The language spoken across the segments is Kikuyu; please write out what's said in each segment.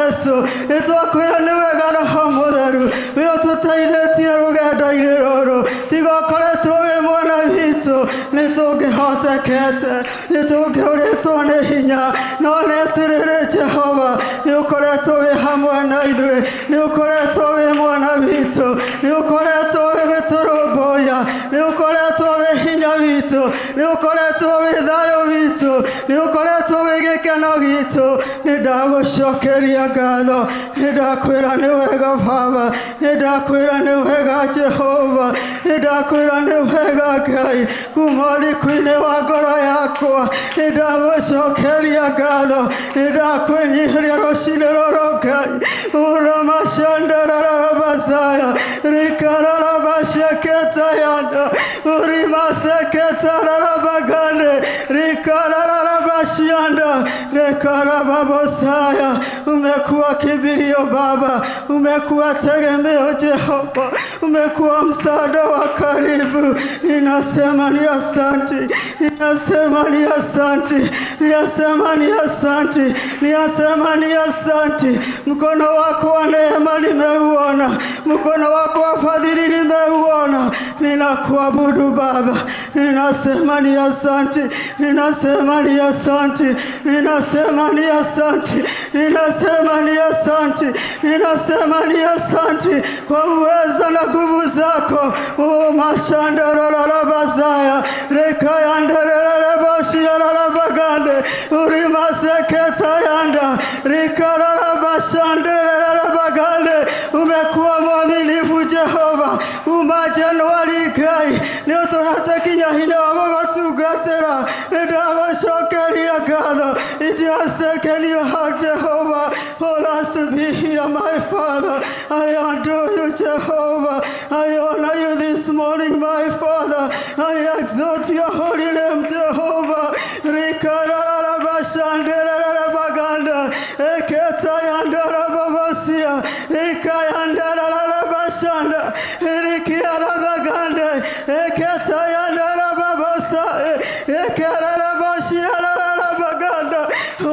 Jesu, nĩ twakwĩra nĩ wega Roho Mũtheru, wĩ ũtũteithĩtie rũgendo-inĩ rũrũ. Tiga ũkoretwo wĩ mwena witũ, nĩ tũngĩhotekete, nĩ tũngĩũrĩtwo nĩ hinya, no nĩ atĩrĩrĩ Jehova, nĩ ũkoretwo wĩ hamwe na ithuĩ, nĩ ũkoretwo wĩ mwana witũ, nĩ ũkoretwo ũgĩtũrũmbũiya, nĩ ũkoretwo wĩ hinya witũ, nĩ ũkoretwo wĩ thayũ witũ, nĩ ũkoretwo wĩ gĩkeno gitũ. Nĩ ndagũcokeria ngatho, nĩ ndakwĩra nĩ wega Baba, nĩ ndakwĩra nĩ wega Jehova, nĩ ndakwĩra nĩ wega Ngai, kuma ũriku-inĩ wa ngoro yakwa nĩ ndagũcokeria ngatho, nĩ ndakwĩnyihĩria rũcinĩ rũrũ Ngai. Uramashandararabasaya rikararabasheketayanda urimaseketararabagande rikararabashianda rekarababosaya. Umekuwa kimbilio Baba, umekuwa tegemeo Jehova, umekuwa msaada wa karibu. Ninasema ni asante, ninasema ni asante, ninasema ni asante, ninasema ni asante. Mkono wako wa neema nimeuona, mkono wako wa fadhili nimeuona. Ninakuabudu Baba, ninasema ni asante, ninasema ni asante, ninasema ni asante, ninasema ni asante, ninasema ni asante kwa uweza na nguvu zako. O mashandararabazaya rekayandararaboshiararabagande urimaseketayanda rikararabashandararabagande. Umekuwa mwaminifu Jehova, kuma Januari Ngai nĩ ũtũhete kinya hinya wa gũgũtungatĩra. Nĩ ndagũcokeria ngatho. It has taken your heart, Jehovah, for us to be here, my Father. I adore you, Jehovah. I honor you this morning, my Father. I exalt your holy name, Jehovah. Rikararabashanderarabaganda eketayandarababasia ikayandararabashanda irikiarabagande eketayandarababasa ekerarabashiararabaganda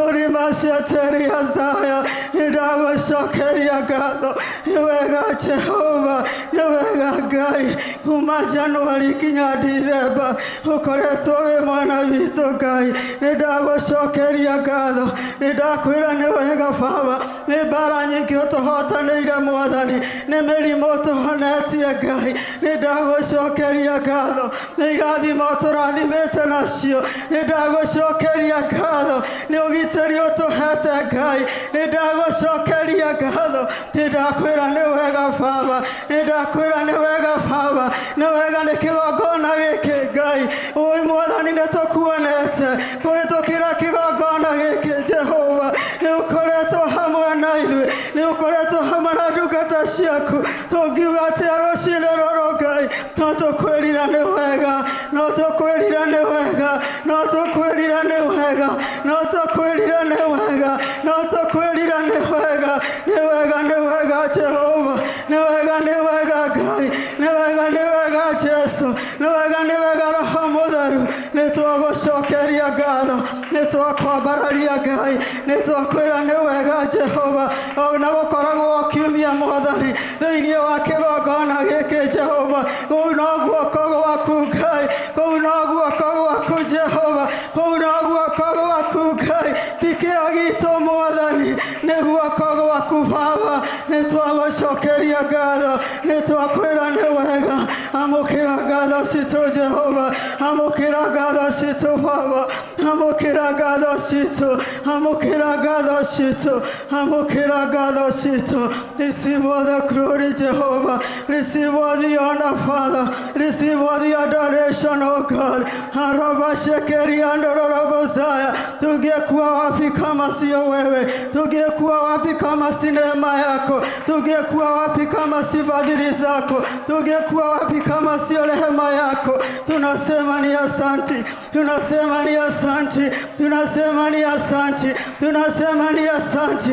urimasheteriazaya ndagũcokeria ngatho. Nĩ wega Jehova, nĩ wega Ngai. Kuma Januari nginya Dithemba ũkoretwo wĩ mwana witũ Ngai. Nĩ ndagũcokeria ngatho, nĩ ndakwĩra nĩ wega Baba. Nĩ mbara nyingĩ ũtũhotanĩire Mwathani, nĩ mĩrimũ ũtũhonetie Ngai. Nĩ ndagũcokeria ngatho, nĩ irathimo ũtũrathimĩte nacio. Nĩ ndagũcokeria ngatho, nĩ ũgitĩri ũtũhete Ngai. Nĩ ndagũcokeria ngatho, nĩ ndakwĩra nĩ wega Baba, nĩ ndakwĩra nĩ wega Baba, nĩ wega nĩ kĩgongona gĩkĩ Ngai. Ũi Mwathani, nĩ tũkuonete kũhĩtũkĩra kĩgongona gĩkĩ Jehova, nĩ ũkoretwo hamwe na ithuĩ, nĩ ũkoretwo hamwe na ndungata ciaku. Tũngiuga atĩa rũcinĩ rũrũ Ngai? No tũkwĩrira nĩ wega, no tũkwĩrira nĩ wega, no tũkwĩrira nĩ wega, no tũkwĩrira nĩ wega, no tũkwĩrira nĩ wega, nĩ wega, nĩ wega Jehova, nĩ wega, nĩ wega Ngai, nĩ wega, nĩ wega Jesu, nĩ wega, nĩ wega Roho Mũtheru. Nĩ twagũcokeria ngatho, nĩ twakwambararia Ngai, nĩ twakwĩra nĩ wega Jehova. Ona gũkoragwo kiumia Mwathani thĩinĩ wa kĩgongona gĩkĩ Jehova, kũu no guoko gwaku Ngai, kũu no guoko gwaku Jehova, kũu no guoko gwaku Ngai, ti kĩo gitũ Mwathani, nĩ guoko gwaku Baba. Nĩ twagũcokeria ngatho, nĩ twakwĩra nĩ wega. Amũkĩra ngatho citũ Jehova, amũkĩra ngatho citũ Baba, amũkĩra ngatho citũ, amũkĩra ngatho citũ, amũkĩra ngatho citũ. Receive all the glory, Jehovah. Receive all the honor, Father. Receive all the adoration, oh God. Arabashekeri andororobosaya. Tungekuwa wapi kama sio wewe? Tungekuwa wapi kama si neema yako? Tungekuwa wapi kama si fadhili zako? Tungekuwa wapi kama sio rehema yako? Tunasema ni asante, tunasema ni asante, tunasema ni asante, tunasema ni asante.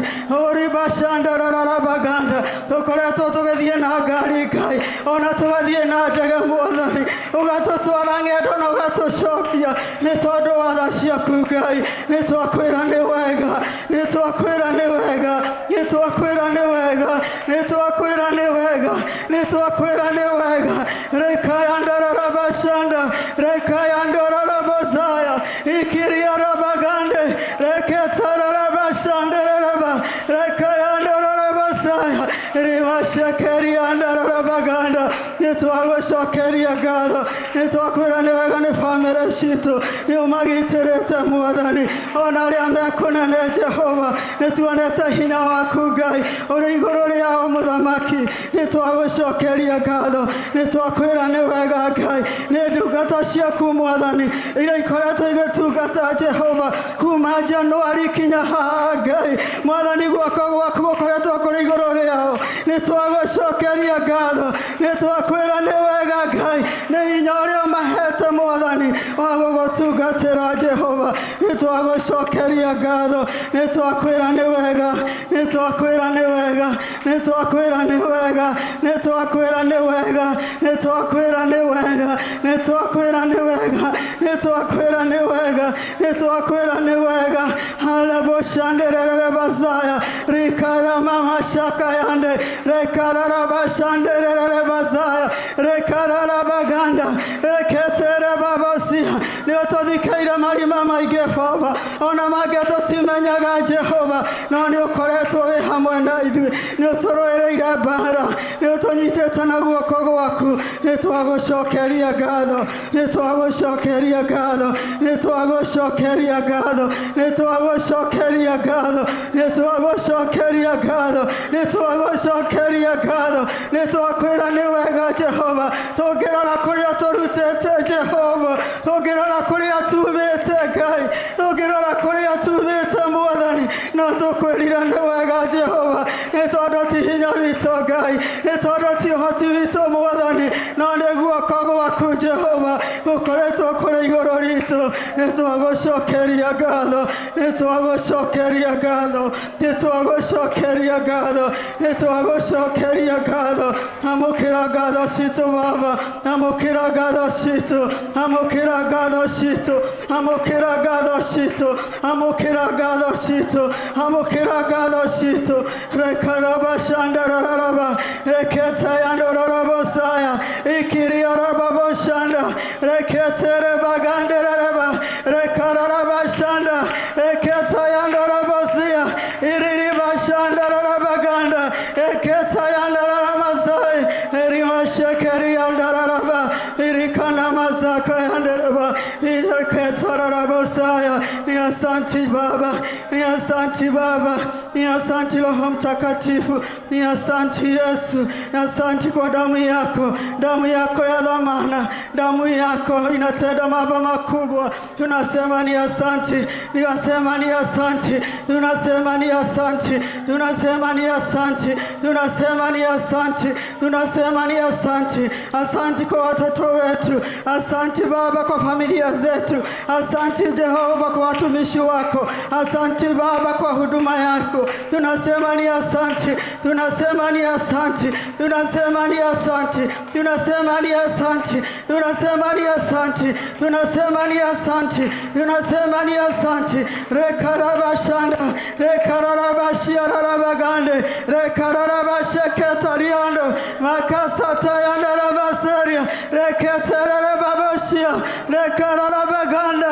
Oribashandararabaganda tukoretwo tũgĩthiĩ na ngari Ngai, ona tũgathiĩ na ndege Mwathani, ũgatũtwara ng'endo na ũgatũcokia nĩ tondũ wa tha ciaku Ngai. Nĩ twakwĩra nĩ wega, nĩ twakwĩra nĩ wega, nĩ Nĩ twakwĩra nĩ wega, nĩ twakwĩra nĩ wega, nĩ twakwĩra nĩ wega. Rekayandararabashanda, rekayandorarabosaya, ikiriarabagande, reketararabashandararaba, rekayandorarabosaya, rimashekeriandararabaganda. Nĩ twagũcokeria ngatho, nĩ twakwĩra nĩ wega nĩ bamĩrĩ citũ, nĩ ũmagitĩrĩte Mwathani, ona arĩa mekũnene Jehova, nĩ tuonete hinya waku Ngai ũrĩ igũrũ rĩao mũthamaki. Nĩ twagũcokeria ngatho, nĩ twakwĩra nĩ wega Ngai, nĩ ndungata ciaku Mwathani iria ikoretwo igĩtungata Jehova kuma Januari kinya haha Ngai. Mwathani, guoko gwaku gũkoretwo kũrĩ igũrũ rĩao. Nĩ twagũcokeria ngatho, nĩ twakwĩra nĩ wega Ngai, nĩ hinya ũrĩa ũmahete Mwathani wa gũgũtungatĩra Jehova. Nĩ twagũcokeria ngatho, nĩ twakwĩra nĩ wega, nĩ twakwĩra nĩ wega, nĩ twakwĩra nĩ wega, nĩ twakwĩra nĩ wega, nĩ twakwĩra nĩ wega, nĩ twakwĩra nĩ wega, nĩ twakwĩra nĩ wega, nĩ twakwĩra nĩ wega. Halaboshanderere bazaya rikaramamashakayande rekararabashanderere bazaya rekararabaganda reketerebabosia. Nĩ ũtũthikĩire marima maingĩ Baba, ona mangĩ tũtimenyaga Jehova, no nĩ ũkoretwo wĩ hamwe na ithuĩ, nĩ ũtũrũĩrĩire mbara, nĩ ũtũnyitĩte na guoko gwaku. Nĩ twagũcokeria ngatho, nĩ twagũcokeria ngatho, nĩ twagũcokeria ngatho, nĩ twagũcokeria ngatho, nĩ twagũcokeria ngatho, nĩ twagũcokeria ngatho. Nĩ twakwĩra nĩ wega Jehova. Tũngĩrora kũrĩa tũrutĩte Jehova, tũngĩrora kũrĩa tumĩte Ngai, tũngĩrora kũrĩa tumĩte Mwathani, no tũkwĩrire nĩ wega Jehova, nĩ tondũ ti hinya witũ Ngai, nĩ tondũ ti ũhoti witũ Mwathani, no nĩ guoko gwaku Jehova gũkoretwo kũrĩ igũrũ ritũ. Nĩ twagũcokeria ngatho, nĩ twagũcokeria ngatho, nĩ twagũcokeria ngatho, nĩ twagũcokeria ngatho. Amũkĩra ngatho citũ Baba, amũkĩra ngatho citũ, amũkĩra ngatho citũ, amũkĩra ngatho citũ, amũkĩra ngatho citũ, amũkĩra ngatho citũ. Rekarabashandarararaba, reketayandororobosaya, ikiriarababoshanda, reketerebaganderaraba, rekararabashanda, eketayandorobosia, iriribashandararabaganda, eketayandaramasai, erimashekeriandararaba, irikanamasakayandaraba, ireketararabosaya. Ni asanti Baba, ni asanti Baba, ni asanti Roho Mtakatifu, ni asanti Yesu, ni asanti kwa damu yako, damu yako ya dhamana, damu yako inatenda mambo makubwa. Tunasema ni asanti, tunasema ni asanti, tunasema ni asanti, tunasema ni asanti, tunasema ni asanti, tunasema ni asanti. Asanti kwa watoto wetu, asanti Baba kwa familia zetu, asanti Jehova kwa watumishi wako, asanti Baba kwa huduma yako. Tunasema ni asanti, tunasema ni asanti, tunasema ni asanti, tunasema ni asanti, tunasema ni asanti, tunasema ni asanti, tunasema ni asanti. Rekarabashanda, rekarabashiarabagande, rekarabasheketariando, makasatayandarabaseria, reketerebaboshia, rekarabaganda,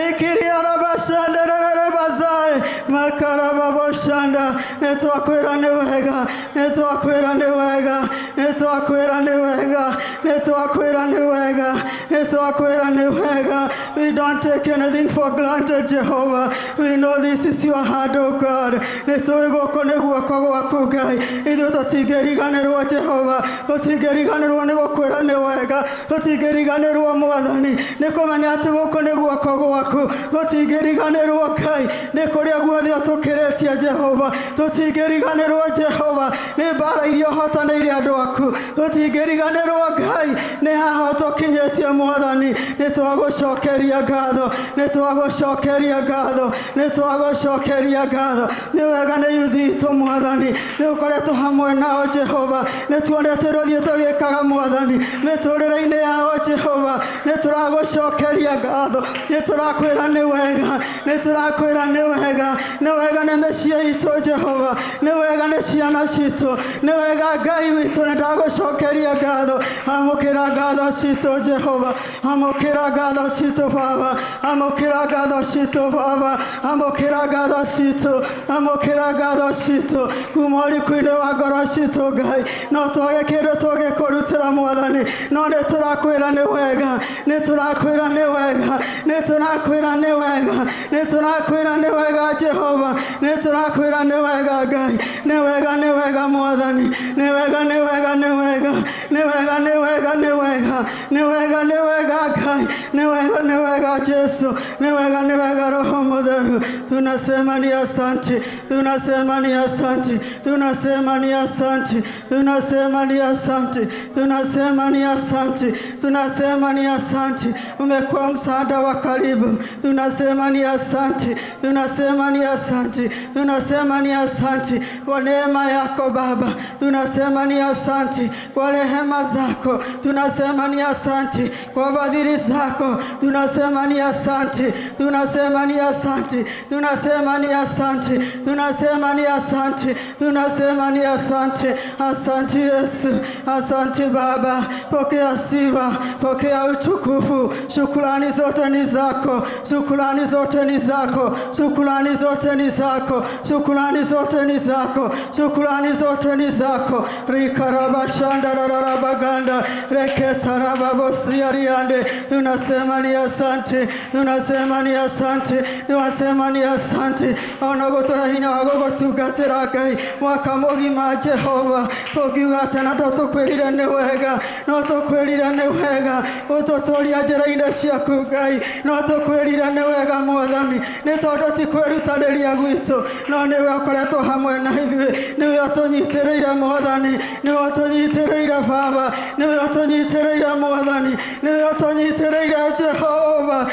ikiriarabashanderebazae, makarababoshanda. Nĩ twakwĩra nĩ wega, nĩ twakwĩra nĩ wega, nĩ twakwĩra nĩ wega, nĩ twakwĩra nĩ wega, nĩ twakwĩra nĩ wega. We don't take anything for granted, Jehovah. We know this is your hand, oh God. Nĩ tũĩ gũkũ nĩ guoko gwaku Ngai. Ithuĩ tũtingĩriganĩrwo Jehova, tũtingĩriganĩrwo nĩ gũkwĩra nĩ wega, tũtingĩriganĩrwo Mwathani nĩ kũmenya atĩ gũkũ nĩ guoko gwaku. Tũtingĩriganĩrwo Ngai nĩ kũrĩa guothe ũtũkĩrĩtie Jehova. Tũtingĩriganĩrwo Jehova nĩ mbara iria ũhotanĩire andũ aku. Tũtingĩriganĩrwo Ngai nĩ haha ũtũkinyĩtie Mwathani. Nĩ twagũcokeria ngatho, nĩ twagũcokeria ngatho, nĩ twagũcokeria ngatho. Nĩ wega nĩ yuthi itũ Mwathani, nĩ ũkoretwo hamwe nao Jehova. Nĩ tuonete ũrĩa ũthiĩte ũgĩkaga Mwathani mĩtũrĩre-inĩ yao Jehova. Nĩ tũragũcokeria ngatho, nĩ tũrakwĩra nĩ wega, nĩ tũrakwĩra nĩ wega, nĩ wega nĩ mĩciĩ itũ Jehova. Nĩ wega nĩ ciana citũ, nĩ wega Ngai witũ, nĩ ndagũcokeria ngatho. Amũkĩra ngatho citũ Jehova, amũkĩra ngatho citũ Baba, amũkĩra ngatho citũ Baba, amũkĩra ngatho citũ, amũkĩra ngatho citũ kuma ũriku-inĩ wa ngoro citũ Ngai. No twage kĩndũ tũngĩkũrutĩra Mwathani, no nĩ tũrakwĩra nĩ wega, nĩ tũrakwĩra nĩ wega, nĩ tũrakwĩra nĩ wega, nĩ tũrakwĩra nĩ wega Jehova, nĩ tũrakwĩra nĩ wega Ngai, nĩ wega, nĩ wega Mwathani, nĩ wega, nĩ wega, nĩ wega, nĩ wega, nĩ wega, nĩ wega, nĩ wega, nĩ wega Ngai, nĩ wega, nĩ wega Jesu, nĩ wega, nĩ wega Roho Mũtheru. Tunasema ni asante, tunasema ni asante, tunasema ni asante, tunasema ni asante, tunasema ni asante, tunasema ni asante. Umekuwa msaada wa karibu, tunasema ni asante, tunasema ni asante, tunasema ni asante kwa neema yako Baba, tunasema ni asante kwa rehema zako, tunasema ni asante kwa fadhili zako, tunasema ni asante, tunasema ni asante, tunasema ni asante, tunasema ni asante, tunasema ni asante. Asante Yesu, asante Baba, pokea sifa, pokea utukufu. Shukrani zote ni zako, shukrani zote ni zako, shukrani zote ni zako, shukrani zote ni zako, shukrani zote ni zako. Rikarabashandararabaganda reketarababosiariande, tunasema ni asante, tunasema ni asante, tunasema ni asante. Ona gũtũhe hinya wa gũgũtungatĩra Ngai mwaka mũgima Jehova, tũngiuga atĩ na no tũkwĩrire nĩ wega, no tũkwĩrire nĩ wega gũtũtũria njĩra-inĩ ciaku Ngai, no tũkwĩrire nĩ wega Mwathani, nĩ tondũ ti kwĩrutanĩria gwitũ, no nĩwe ũkoretwo hamwe na ithuĩ, nĩwe ũtũnyitĩrĩire Mwathani, nĩwe ũtũnyitĩrĩire Baba, nĩwe ũtũnyitĩrĩire Mwathani, nĩwe ũtũnyitĩrĩire Jehova.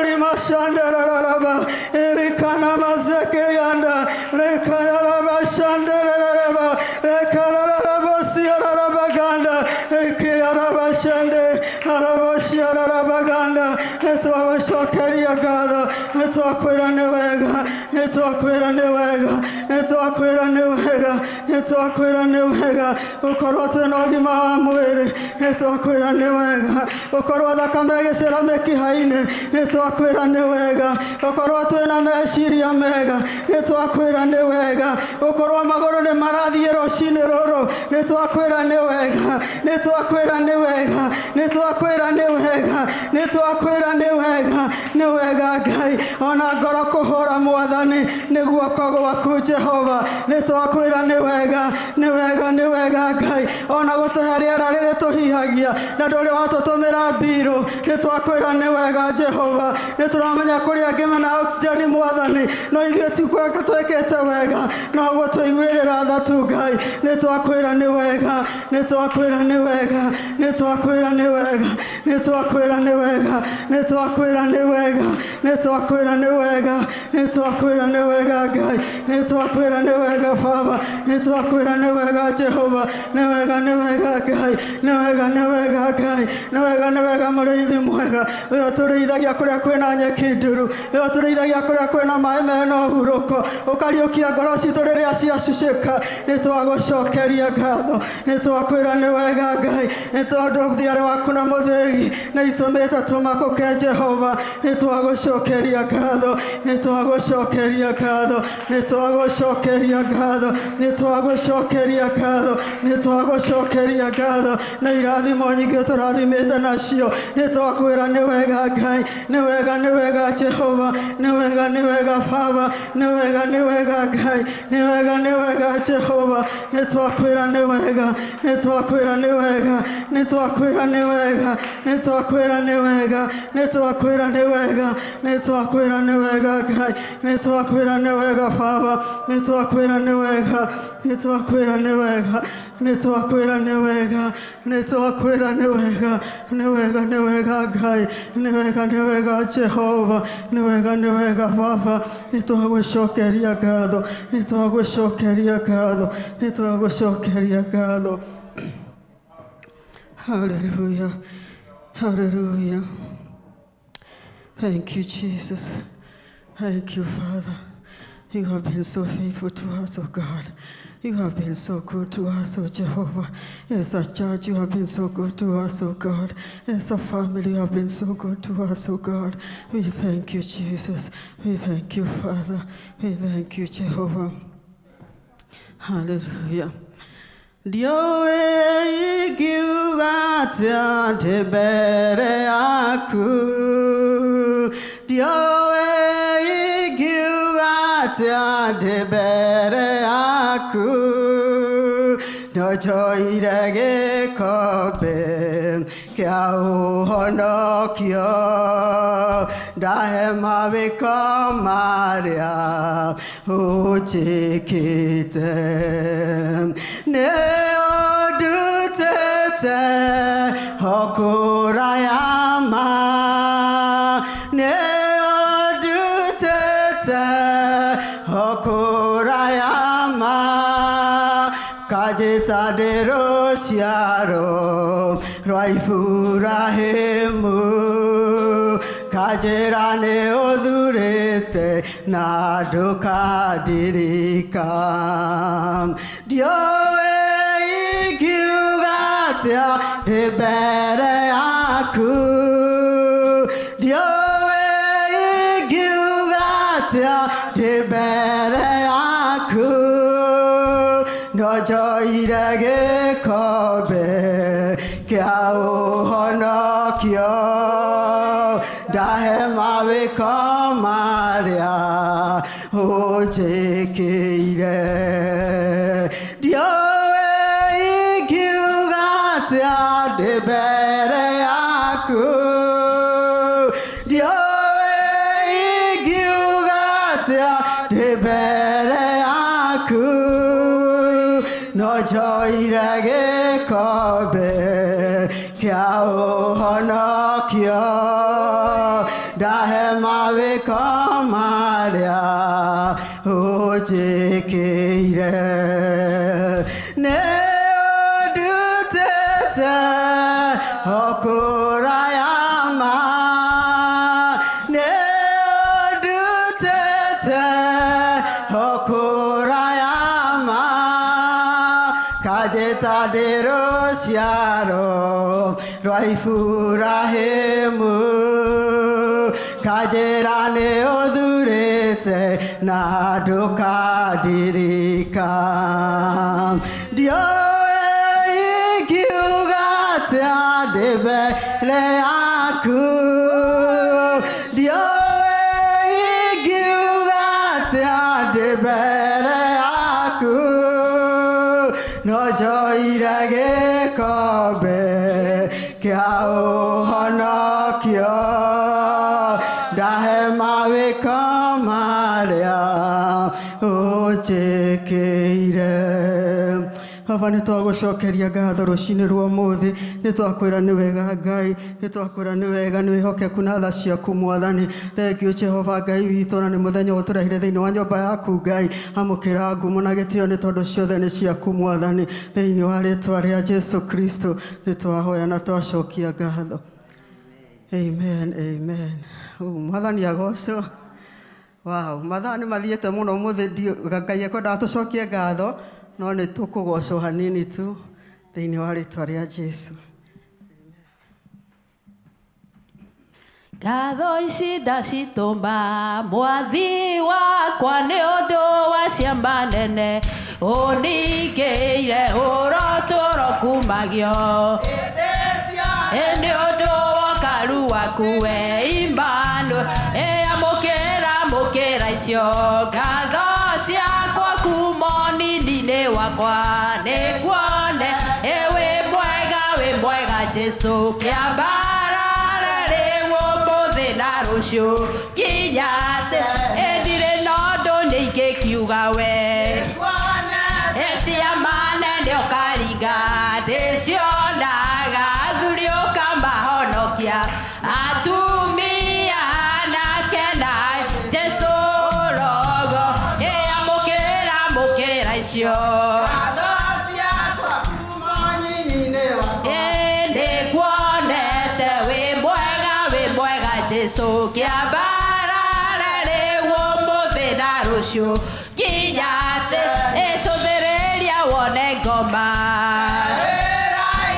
Uri mashandararaba erikana mazeke yanda rekararaba shandararaba rekararaba siararabaganda ekiyarabashande araboshiararabaganda. Nĩtwagũcokeria ngatho, nĩtwakwĩra nĩ wega, nĩtwakwĩra nĩ wega, nĩtwakwĩra nĩ wega, nĩtwakwĩra nĩ wega gũkorwo twĩna ũgima wa mwĩrĩ, nĩtwakwĩra nĩ wega gũkorwo thakame ĩgĩcera mĩkiha-inĩ, nĩtwakwĩra nĩ wega gũkorwo twĩna meciria mega, nĩtwakwĩra nĩ wega gũkorwo magũrũ nĩ marathiĩ rũcinĩ rũrũ, nĩtwakwĩra nĩ wega, nĩtwakwĩra nĩ wega, nĩtwakwĩra nĩ wega, nĩtwakwĩra nĩ wega, nĩ wega Ngai. Ona ngoro kũhũra Mwathani nĩ guoko gwaku Jehova, nĩtwakwĩra nĩ wega, nĩ wega, nĩ wega Ngai. Ona gũtũhe rĩera rĩrĩ tũhihagia na ndũrĩ watũtũmĩra mbirũ, nĩtwakwĩra nĩ wega Jehova. Nĩtũramenya kũrĩ angĩ mena oxygen Mwathani, no ithuĩ ti gwĩka twĩkĩte wega, no gũtũiguĩrĩra tha tu Ngai. Nĩtwakwĩra nĩ wega, nĩtwakwĩra nĩ wega, nĩtwakwĩra nĩ wega, nĩtwakwĩra nĩ wega, nĩtwakwĩra nĩ wega, nĩtwakwĩra nĩ wega, nĩtwakwĩra nĩ wega Ngai, nĩtwakwĩra nĩ wega Baba, nĩtwakwĩra nĩ wega Jehova, nĩ wega, nĩ wega Ngai, nĩ wega, nĩ wega Ngai, nĩ wega, nĩ wega mũrĩithi mwega, ũyũ ũtũrĩithagia kũrĩa kwĩna nyeki nduru, ũyũ ũtũrĩithagia kũrĩa kwĩna maĩ mena ũhurũko, ũkariũkia ngoro citũ rĩrĩa ciacucĩka. Nĩtwagũcokeria ngatho, nĩtwakwĩra nĩ wega Ngai, nĩ tondũ thiarĩ waku na mũthĩgi nĩ itũmĩte tũmakũke Jehova. Nĩtwagũcokeria ngatho, nĩtwagũcokeria ngatho, nĩtwagũcokeria ngatho, nĩtwagũcokeria ngatho, nĩtwagũcokeria ngatho na irathimo nyingĩ tũrathimĩte nacio. Nĩtwakwĩra nĩ wega Ngai, nĩ wega, nĩ wega Jehova, nĩ wega, nĩ wega Baba, nĩ wega, nĩ wega Ngai, nĩ wega, nĩ wega Jehova. Nĩtwakwĩra nĩ wega, nĩtwakwĩra nĩ wega, nĩtwakwĩra nĩ wega, nĩtwakwĩra nĩ wega, nĩtwakwĩra nĩ wega, nĩtwakwĩra nĩ wega Ngai, nĩtwakwĩra nĩ wega Baba, nĩtwakwĩra nĩ wega, nĩtwakwĩra nĩ wega, nĩtwakwĩra nĩ wega, nĩtwakwĩra nĩ wega, nĩ wega, nĩ wega Ngai, nĩ wega, nĩ wega Jehova, nĩ wega, nĩ wega Baba. Nĩtwagũcokeria ngatho, nĩtwagũcokeria ngatho, nĩtwagũcokeria ngatho. Hallelujah. Hallelujah. Thank you, Jesus. Thank you, Father. You have been so faithful to us, O God. You have been so good to us, O Jehovah. As a church, you have been so good to us, O God. As a family, you have been so good to us, O God. We thank you, Jesus. We thank you, Father. We thank you, Jehovah. Hallelujah. Ndiũĩ ingiuga atĩa ndĩ mbere yaku. Ndiũĩ ingiuga atĩa ndĩ mbere yaku. Ndojoire gĩkombe kĩa ũhonokio, ndahe mawĩko marĩa ũnjĩkĩte. Nĩ ũndutĩte o kũraya ma, nĩ ũndutĩte o kũraya ma, kanjĩta ndĩ rũciaro rwa Iburahĩmu, kanjĩra nĩ ũthurĩte na ndũkandirika. Ndiũĩ ingiuga atĩa ndĩ mbere yaku. Ndiũĩ ingiuga atĩa ndĩ mbere yaku. Ndojoire gĩkombe kĩa ũhonokio, ndahe mawĩko marĩa ũnjĩkĩire. Ndiũĩ ingiuga atĩa ndĩ mbere yaku. Ndiũĩ ingiuga atĩa ndĩ mbere yaku. No njoire gĩkombe kĩa ũhonokio, ndahe mawĩko marĩa ũnjĩkĩire. Nĩ ũndutĩte o kũraya ma, nĩ ũndutĩte o kũraya ma, kanjĩta ndĩ rũciaro rwa Iburahĩmu, kanjĩra nĩ ũthurĩte na ndũkandirika. Ndiũĩ ingiuga atĩa ndĩ mbere yaku. Ndiũĩ ingiuga atĩa ndĩ mbere yaku. No njoire gĩkombe kĩa ũhonokio, ndahe mawĩko marĩa ũnjĩkĩire. Baba, nĩ twagũcokeria ngatho rũcinĩ rwa ũmũthĩ. Nĩ twakwĩra nĩ wega Ngai, nĩ twakwĩra nĩ wega, nĩ wĩhokeku na tha ciaku Mwathani. Thank you, Jehova Ngai witũ, na nĩ mũthenya ũtũrehire thĩinĩ wa nyũmba yaku Ngai. Amũkĩra ngumo na gĩtĩo nĩ tondũ ciothe nĩ ciaku Mwathani. Thĩinĩ wa rĩtwa rĩa Jesu Kristo nĩ twahoya na twacokia ngatho. Amen, amen. Mwathani agocwo. Wow, mathaa nĩ mathiĩte mũno ũmũthĩ. Ngai ekwendaga tũcokie ngatho, no nĩ tũkũgocwo hanini tu thĩinĩ wa rĩtwa rĩa Jesu. Ngatho ici ndacitũma Mwathi wakwa nĩ ũndũ wa ciama nene ũningĩire, ũrotũro kumagio nĩ ũndũ wa ũkaru waku we Immanuel. Amũkĩra, amũkĩra icio ngatho ciakwa kuma ũnini-inĩ wakwa, nĩkuone wĩ mwega, wĩ mwega Jesu, kĩambarare rĩu ũmũthĩ na rũciũ nginya tene. Ndirĩ na ũndũ ningĩkiuga we ciama nene ũkaringa, ndĩcionaga athuri ũkamahonokia, atumia anake na Jesu rogo. Amũkĩra, amũkĩra icio nĩkuonete wĩ mwega, wĩ mwega Jesu, kĩambarare rĩu ũmũthĩ na rũciũ. rũciũ nginya tene. Ĩcũthĩrĩria wone ngoma.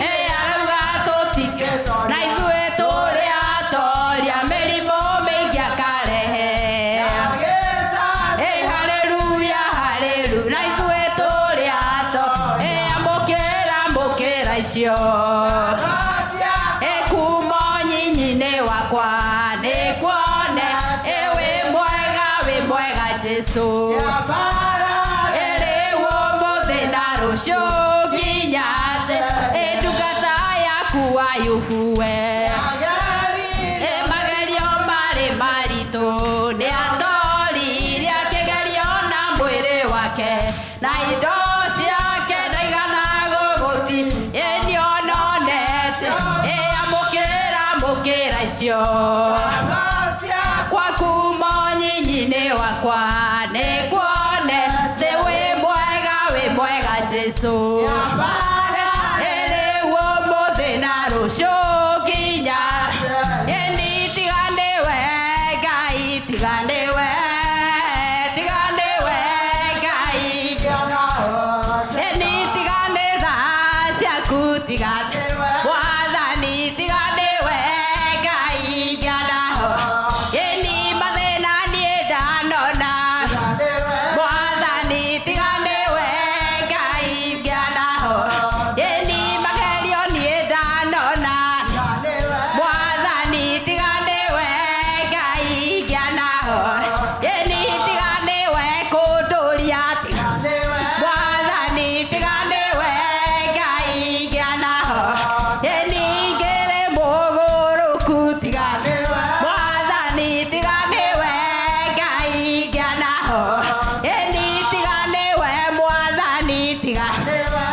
Ĩ arauga tũtike na ithuĩ tũrĩ atoria mĩrimũ mĩingĩ akarehe. Ĩ haleluya haleluya na ithuĩ tũrĩ ato. Ĩ amũkĩra amũkĩra icio. Ĩ kuma nyinyi-inĩ wakwa nĩkuone. Ĩ wĩ mwega wĩ mwega Jesũ. Ĩrĩ ũmũthĩ na rũciũ nginya tene. Ĩ ndungata yaku Ayubu we. Ĩ magerio marĩ maritũ nĩ atoririe akĩgerio na mwĩrĩ wake na indo ciake ndaigana gũgũti. Ĩ nĩononete. Ĩ amũkĩra amũkĩra icio. Kwaku monyinyi-inĩ wakwa nĩkuone thĩ wĩ mwega wĩ mwega Jesũ. Ĩrĩ ũmũthĩ na rũciũ nginya. Ĩni tiga nĩwe Ngai tiga nĩwe tiga nĩwe Ngai. Ĩni tiga nĩ tha ciaku tiga Mwathani tiga nĩwe Ngai ngĩanaho. Ĩni mathĩna niĩ ndanona. Mwathani tiga nĩwe Ngai ngĩanaho. Ĩni magerio niĩ ndanona. Mwathani tiga nĩwe Ngai ngĩanaho. Ĩni tiga nĩwe kũndũria. Mwathani tiga nĩwe Ngai ngĩanaho. Ĩni ngĩrĩ mũgũrũku tiga Mwathani tiga nĩwe Ngai ngĩanaho. Ĩni tiga nĩwe Mwathani tiga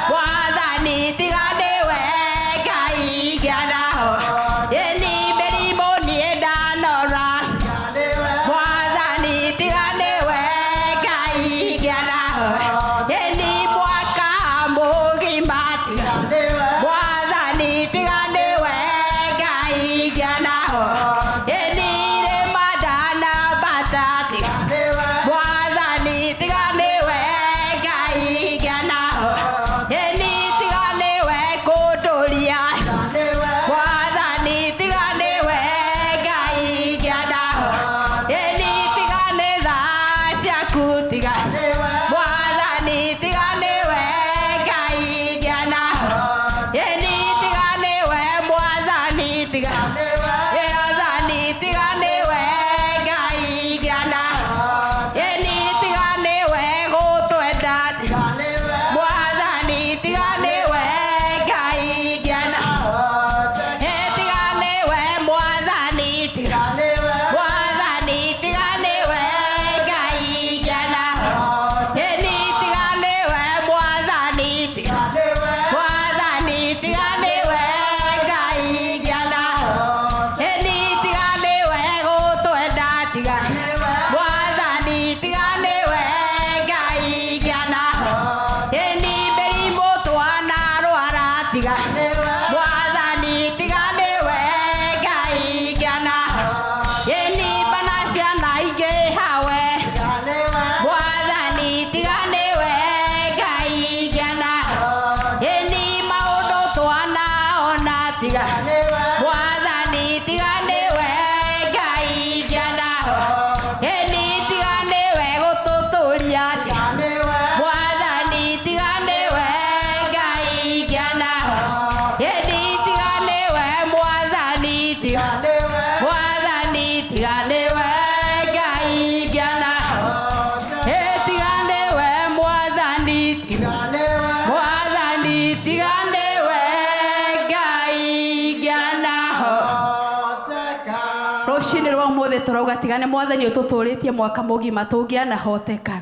Mwathani tiga nĩwe Ngai ngĩanaho. Ĩni mĩrimũ niĩ ndanora. Mwathani tiga nĩwe Ngai ngĩanaho. Ĩni mwaka mũgima tiga Mwathani tiga nĩwe Ngai ngĩanaho. Ĩni irĩma ndanambata tiga Mwathani tiga nĩwe Ngai ngĩanaho. Ĩni tiga nĩwe kũndũria. Mwathani tiga nĩwe Ngai ngĩanaho. Ĩni tiga nĩ tha ciaku tiga Mwathani tiga nĩwe Ngai ngĩanaho. Ĩni tiga nĩwe Mwathani tiga Mwathani tiga nĩwe Ngai ngĩanaho. Ĩni tiga nĩwe gũtwenda Mwathani tiga nĩwe Ngai ngĩanaho. Ĩ tiga nĩwe Mwathani tiga Mwathani tiga nĩwe Ngai ngĩanaho. Ĩni tiga nĩwe Mwathani tiga Mwathani tiga nĩwe Ngai ngĩanaho. Ĩni tiga nĩwe gũtwenda tiga Mwathani tiga nĩwe Ngai ngĩanaho. Ĩni mĩrimũ twanarwara tiga Mwathani tiga nĩwe Ngai ngĩanaho. Ĩni bana ciana ingĩ hawe Mwathani tiga nĩwe Ngai ngĩanaho. Ĩni maũndũ twanaona tiga Mwathani tiga nĩwe Ngai ngĩanaho. Ĩni tiga nĩwe gũtũtũria Mwathani tiga nĩwe Ngai ngĩanaho. Ĩni tiga nĩwe Mwathani tiga Mwathani tiga nĩwe Ngai ngĩanaho. Ĩ tiga nĩwe Mwathani tiga Mwathani tiga nĩwe Ngai ngĩanaho. Rũcinĩ rwa ũmũthĩ tũrauga tiga nĩ Mwathani ũtũtũrĩtie mwaka mũgima tũngĩanahoteka.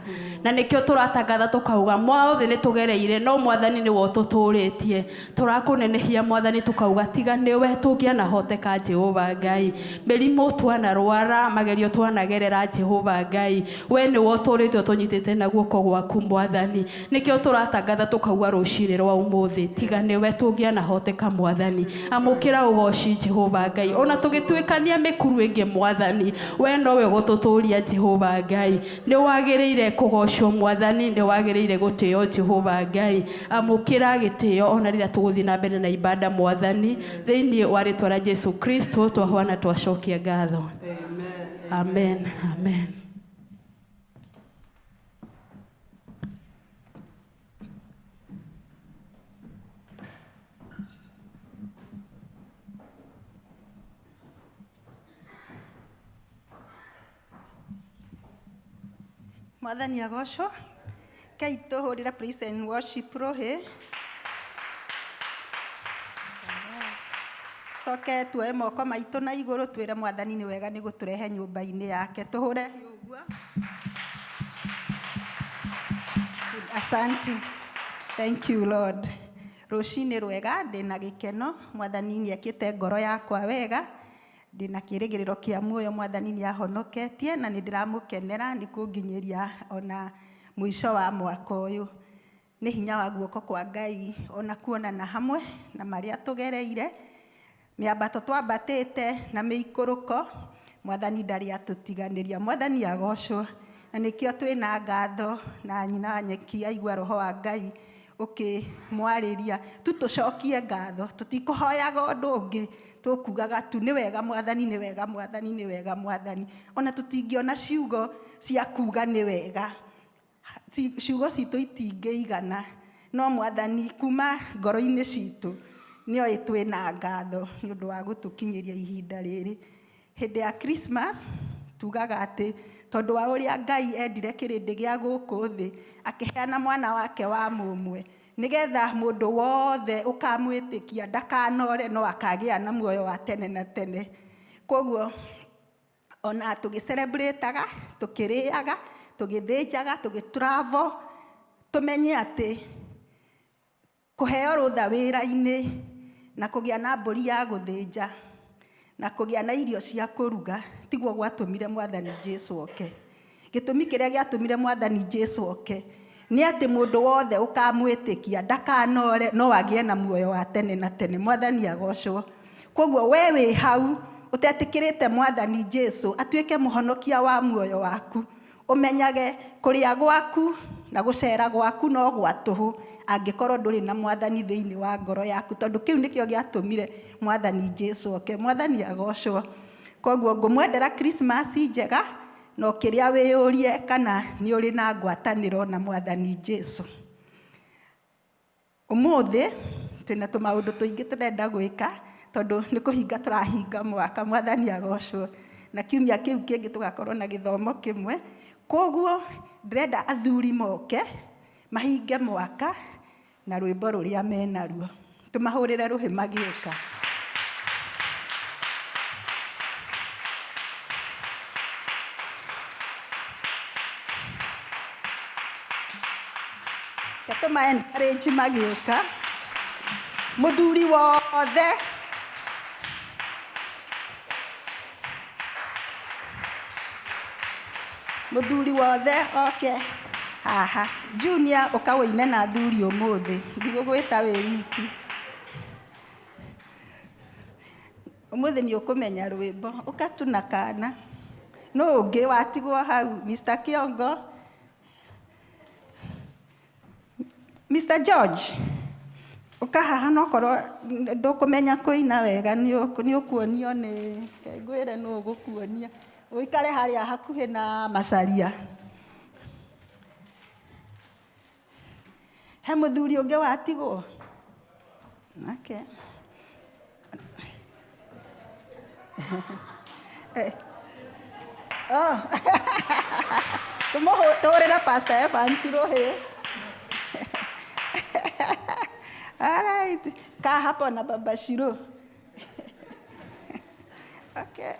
Na nĩkĩo tũratangatha tũkauga mothe nĩ tũgereire, no Mwathani nĩwe ũtũtũrĩtie. Tũrakũnenehia Mwathani, tũkauga tiga nĩwe tũngĩanahoteka Jehova Ngai. Mĩrimũ twanarwara, magerio twanagerera Jehova Ngai, we nĩwe ũtũrĩte ũtũnyitĩte na guoko gwaku Mwathani. Nĩkĩo tũratangatha tũkauga rũcinĩ rwa ũmũthĩ, tiga nĩwe tũngĩanahoteka Mwathani. Amũkĩra ũgoci Jehova Ngai. Ona tũgĩtuĩkania mĩkuru ĩngĩ Mwathani, we nowe ũgũtũtũria Jehova Ngai. Nĩ wagĩrĩire kũgocwo Mwathani, nĩ wagĩrĩire gũtĩo Jehova Ngai. Amũkĩra gĩtĩo ona rĩrĩa tũgũthiĩ na mbere na ibada Mwathani. Thĩinĩ wa rĩtwa rĩa Jesu Kristo twahoya na twacokia ngatho. Amen. Amen. Mwathani agocwo. Kei tũhũrĩre praise and worship rũhĩ. Coke tuoe moko maitũ na igũrũ twĩre Mwathani nĩ wega nĩ gũtũrehe nyũmba-inĩ yake. Tũhũre hĩ ũguo. Asante. Thank you, Lord. Rũcinĩ rwega ndĩna gĩkeno. Mwathani nĩ ekĩte ngoro yakwa wega. Ndĩna kĩrĩgĩrĩro kĩa muoyo. Mwathani nĩ ahonoketie na nĩ ndĩramũkenera nĩ kũnginyĩria ona mũico wa mwaka ũyũ. Nĩ hinya wa guoko kwa Ngai ona kuonana hamwe na marĩa tũgereire, mĩambato twambatĩte na mĩikũrũko, Mwathani ndarĩ atũtiganĩria. Mwathani agocwo. Na nĩkĩo twĩna ngatho na nyina wa nyeki aigua roho wa Ngai ũkĩmwarĩria. Tu tũcokie ngatho, tũtikũhoyaga ũndũ ũngĩ, tũkugaga tu nĩ wega Mwathani, nĩ wega Mwathani, nĩ wega Mwathani. Ona tũtingĩona ciugo cia kuga nĩ wega, ciugo citũ itingĩigana, no Mwathani kuma ngoro-inĩ citũ nĩoĩ twĩna ngatho nĩ ũndũ wa gũtũkinyĩria ihinda rĩrĩ. Hĩndĩ ya Christmas tugaga atĩ tondũ wa ũrĩa Ngai endire kĩrĩndĩ gĩa gũkũ thĩ, akĩheana mwana wake wa mũmwe, nĩgetha mũndũ wothe ũkamwĩtĩkia ndakanore no akagĩa na muoyo wa tene na tene. Koguo ona tũgĩcelebrataga, tũkĩrĩaga, tũgĩthĩnjaga, tũgĩtravel, tũmenye atĩ kũheo rũtha wĩra-inĩ na kũgĩa na mbũri ya gũthĩnja na kũgĩa na irio cia kũruga tiguo gwatũmire Mwathani Jesu oke. Gĩtũmi kĩrĩa gĩatũmire Mwathani Jesu oke nĩ atĩ mũndũ wothe ũkamwĩtĩkia ndakanore no agĩe na muoyo wa tene na tene. Mwathani agocwo. Koguo we wĩ hau ũtetĩkĩrĩte Mwathani Jesu atuĩke mũhonokia wa muoyo waku, ũmenyage kũrĩa gwaku na gũcera gwaku no gwa tũhũ angĩkorwo ndũrĩ na Mwathani thĩinĩ wa ngoro yaku, tondũ kĩu nĩkĩo gĩatũmire Mwathani Jesu oke. Mwathani agocwo. Koguo ngũmwendera Christmas njega, no kĩrĩa wĩyũrie kana nĩ ũrĩ na ngwatanĩro na Mwathani Jesu. Ũmũthĩ twĩna tũmaũndũ tũingĩ tũrenda gwĩka tondũ nĩ kũhinga tũrahinga mwaka. Mwathani agocwo. Na kiumia kĩu kĩngĩ tũgakorwo na gĩthomo kĩmwe. Koguo ndĩrenda athuri moke mahinge mwaka na rwĩmbo rũrĩa menaruo. Tũmahũrĩre rũhĩ magĩũka. Reke tũma encourage magĩũka. Mũthuri wothe mũthuri wothe oke haha. Junior ũka wĩine na athuri ũmũthĩ, ndigũgwĩta wĩ wiki. Ũmũthĩ nĩ ũkũmenya rwĩmbo, ũka tu na kana. Nũ ũngĩ watigwo hau? Mr. Kiongo, Mr. George, ũka haha nokorwo ndũkũmenya kũina wega nĩ ũkuonio nĩ ngwĩre nũ ũgũkuonia. Ũikare harĩa hakuhĩ na Macaria. He mũthuri ũngĩ watigwo? Okay. Oh. Tũmũhũrĩre Pastor Evans rũhĩ. All right. Kaa hapo na Baba Shiro. Okay.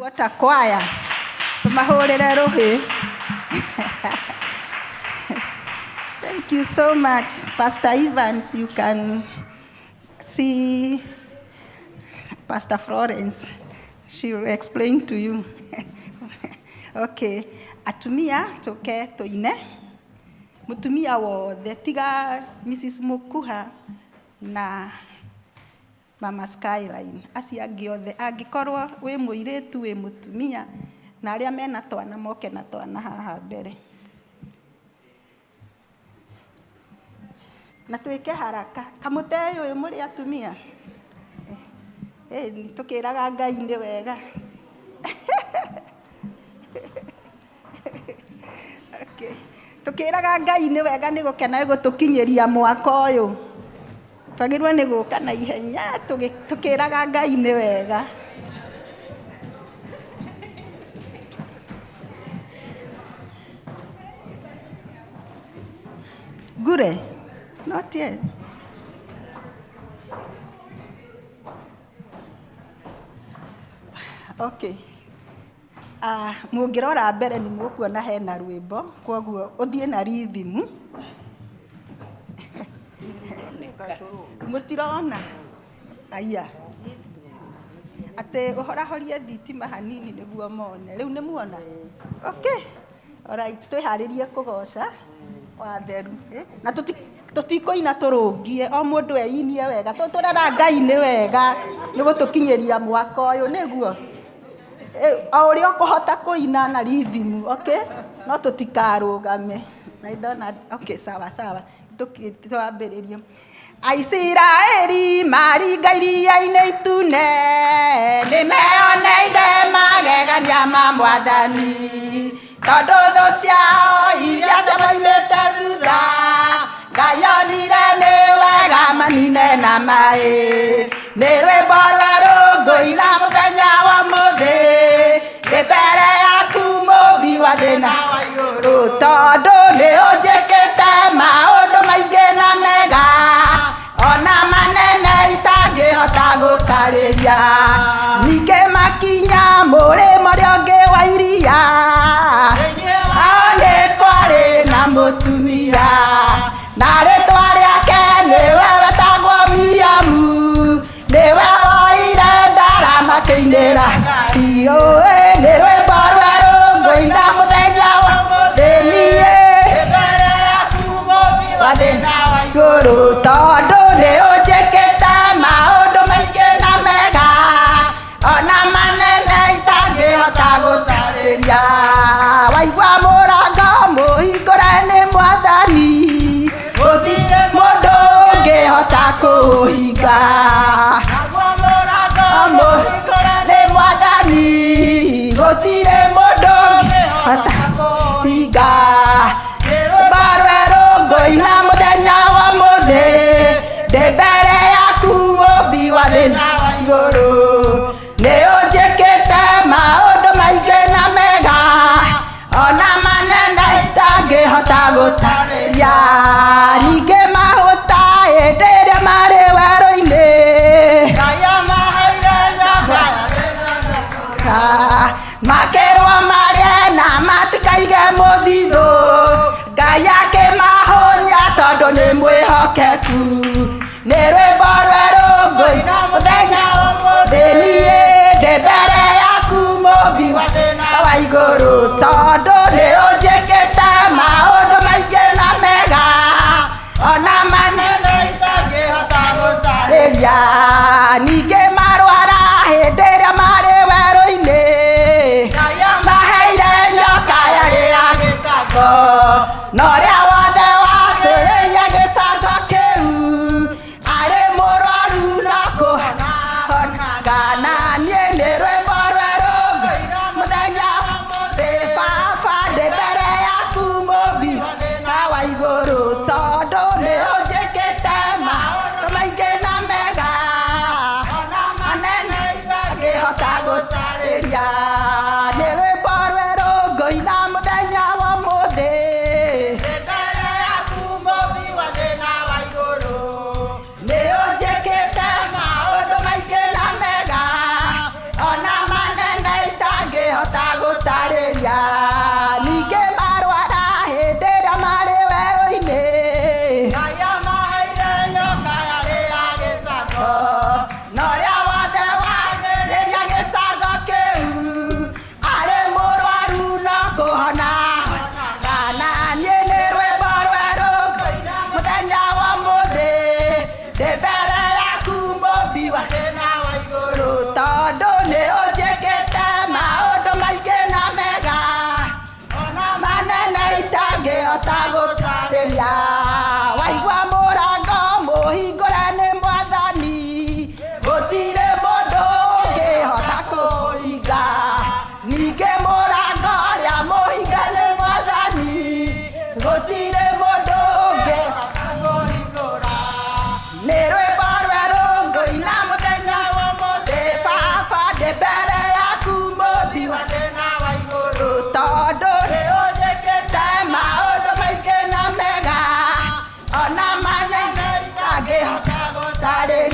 What a choir. Tũmahũrĩre rũhĩ. Thank you so much. Pastor Evans, you can see Pastor Florence. She will explain to you. Okay. Atumia tũke tũine. Mutumia wothe tiga Mrs. Mukuha na Mama Skyline. Acio angĩ othe angĩkorwo wĩ mũirĩtu, wĩ mũtumia, na arĩa mena twana moke na twana haha mbere. Na twĩke haraka. Kamũtee ũyũ mũrĩ atumia. Eh, tũkĩraga Ngai nĩ wega. Okay. Tũkĩraga Ngai nĩ wega nĩ gũkena nĩ gũtũkinyĩria mwaka ũyũ. Twagĩrĩirwo nĩ gũka na ihenya tũkĩraga Ngai nĩ wega. Ngure? Not yet. Okay. Ah, mũngĩrora mbere nĩ mũkuona hena rwĩmbo, kwoguo ũthiĩ na rhythm. Mũtirona? Aya. Atĩ ũhorahorie thitima hanini nĩguo mone. Rĩu nĩ muona? Okay. Alright, twĩharĩrie kũgoca watheru. Na tũtikũina tũrũngie, o mũndũ einie wega. Tũrera Ngai nĩ wega nĩ gũtũkinyĩria mwaka ũyũ, nĩguo? O ũrĩa ũkũhota kũina na rhythm, okay? No tũtikarũgame. Na ndona, okay, sawa sawa. Twambĩrĩrie. Aisiraeli maringa iria-inĩ itune, nĩmeyoneire magegania ma Mwathani. Tondũ thũ ciao iria ciamaimĩte thutha, Ngai onire nĩ wega manine na maĩ. Nĩ rwĩmbo rwerũ ngũina mũthenya wa ũmũthĩ, ndĩ mbere yaku mũmbi wa thĩ na wa igũrũ, tondũ nĩ ũnjĩkĩte maũndũ maingĩ na mega, ona manene itangĩhota gũtarĩria. Ningĩ makinya mũrĩmo ũrĩa ũngĩ wa iria, hau nĩ kwarĩ na mũtumia, na rĩtwa rĩake nĩwe wetagwo Miriamu, nĩwe woire ndarama akĩinĩra Ngai. Nĩ rwĩmbo rwerũ ngũina mũthenya wa ũmũthĩ, niĩ wa thĩ na wa igũrũ, tondũ nĩ ũnjĩkĩte maũndũ maingĩ na mega, ona manene itangĩhota gũtarĩria. Waigua mũrango mũhingũre nĩ Mwathani, gũtirĩ mũndũ ũngĩhota kũũhinga. Nĩ Mwathani, gũtirĩ mũndũ ũngĩhota kũũhinga. Rwĩmbo rwerũ ngũina mũthenya wa ũmũthĩ, ndĩ mbere yaku mũmbi wa thĩ na wa igũrũ. Nĩ ũnjĩkĩte maũndũ maingĩ na mega, ona manene itangĩhota gũtarĩria. Ningĩ mahũta hĩndĩ ĩrĩa marĩ werũ-inĩ, makĩrwo marĩe na matikaige mũthithũ, Ngai akĩmahũnia tondũ nĩ mwĩhokeku. Nĩ rwĩmbo rwerũ ngũina mũthenya wa ũmũthĩ, niĩ ndĩ mbere yaku mũmbi wa thĩ na wa igũrũ, tondũ nĩ ũnjĩkĩte maũndũ maingĩ na mega, ona manene itangĩhota gũtarĩria. Ningĩ marwara hĩndĩ ĩrĩa marĩ werũ-inĩ, maheire nyoka yarĩ ya gĩcango, na ũrĩa wothe wacĩrĩria gĩcango kĩu arĩ mũrwaru no kũhona honaga. Na niĩ nĩ rwĩmbo rwerũ ngũina mũthenya wa ũmũthĩ, baba ndĩ mbere yaku mũmbi na wa igũrũ, tondũ nĩ ũnjĩkĩte maũndũ maingĩ na mega.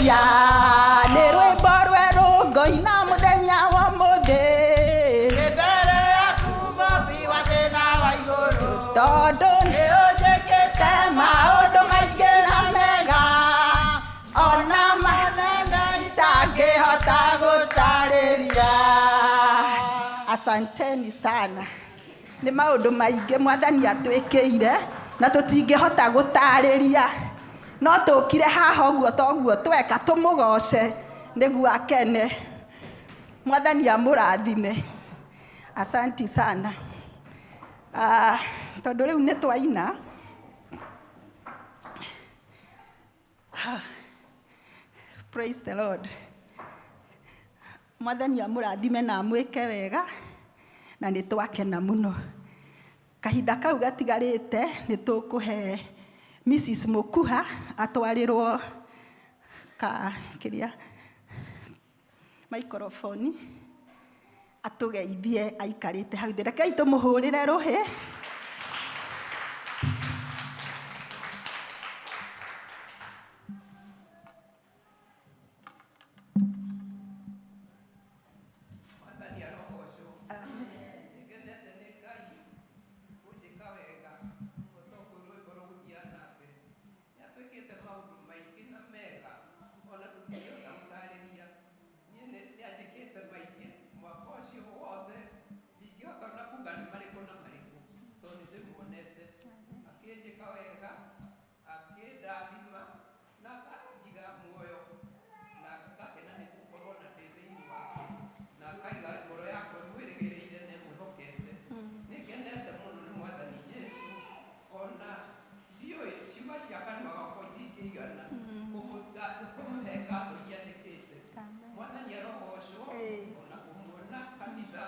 Haleluya nĩ rwĩmbo rwerũ ngoina mũthenya wa ũmũthĩ. Ndĩ mbere yaku Mũmbi wa thĩ na wa igũrũ. Tondũ Nĩ ũnjĩkĩte maũndũ maingĩ na mega ona manene itangĩhota gũtarĩria. Asanteni sana. Nĩ maũndũ maingĩ mwathani atwĩkĩire na tũtingĩhota gũtarĩria, no tũkire haha ũguo toguo tweka tũmũgoce nĩguo akene. Mwathani amũrathime. Asanti sana. Ah, tondũ rĩu nĩ twaina. Ha. Praise the Lord. Mwathani amũrathime na amwĩke wega na nĩ twakena mũno. Kahinda kau gatigarĩte nĩ tũkũhe Mrs. Mukuha atwarĩrwo ka kĩrĩa microphone atũgeithie aikarĩte hau thĩ. Rekei tũmũhũrĩre rũhĩ. Mwathani arogocwo. Nĩngenete nĩ Ngai kũnjĩka wega ũtoguo rwĩmbo rũgũthiaga na mbere. Nĩatwĩkĩte maũndũ maingĩ na mega ona tũtingĩhota gũtarĩria. Niĩ nĩanjĩkĩte maingĩ mwaka ũcio wothe ndingĩhota ona kuga nĩ marĩkũ na marĩkũ tondũ nĩndĩmuonete akĩnjĩka wega, akĩndathima na akanjiga muoyo na ngakena nĩ gũkorwo na ndĩ thĩinĩ wake na akaiga ngoro yakwa ĩmwĩrĩgĩrĩire na ĩmwĩhokete. Nĩngenete mũno nĩ Mwathani Jesũ ona ndiũĩ ciugo cia kanua gakwa itingĩigana kũmũhe ngatho iria njĩkĩte. Mwathani arogocwo. Ona kũmuona kanitha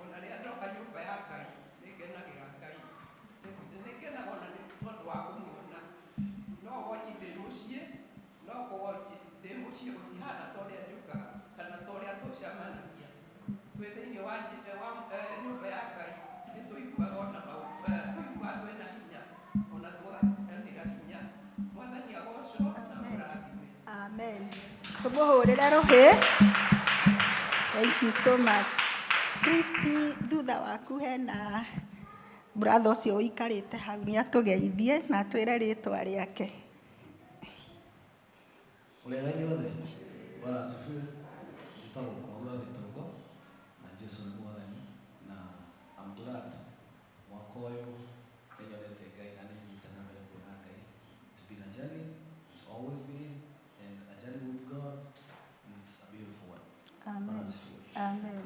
ona rĩrĩa ndoka nyũmba ya Ngai nĩngenagĩra Ngai. Nĩngenaga ona nĩ tondũ wa kũmuona. No wochi ndĩ mũciĩ, no kũwochi ndĩ mũciĩ gũtihana ta ũrĩa njũkaga kana ta ũrĩa tũcemanagia. Twĩ thĩinĩ wa nyũmba ya Ngai nĩ tũiguaga ona tũiguaga twĩna hinya ona twaganĩra hinya. Mwathani agocwo na amũrathime. Amen. Tũmũhũrĩre rũhĩ. Thank you so much. Christy, thutha waku hena brother ũcio ũikarĩte hau nĩ atũgeithie na atwĩre rĩtwa rĩake. Ũrĩa inyuothe, Bwana asifiwe. Njĩtagwo Kamau wa Gĩtongo na Jesu nĩ Mwathani na I'm glad mwaka ũyũ nĩnyonete Ngai na nĩthiĩte na mbere kuona Ngai. It's been a journey, it's always been, and a journey with God is a beautiful one. Amen. Bwana asifiwe. Amen.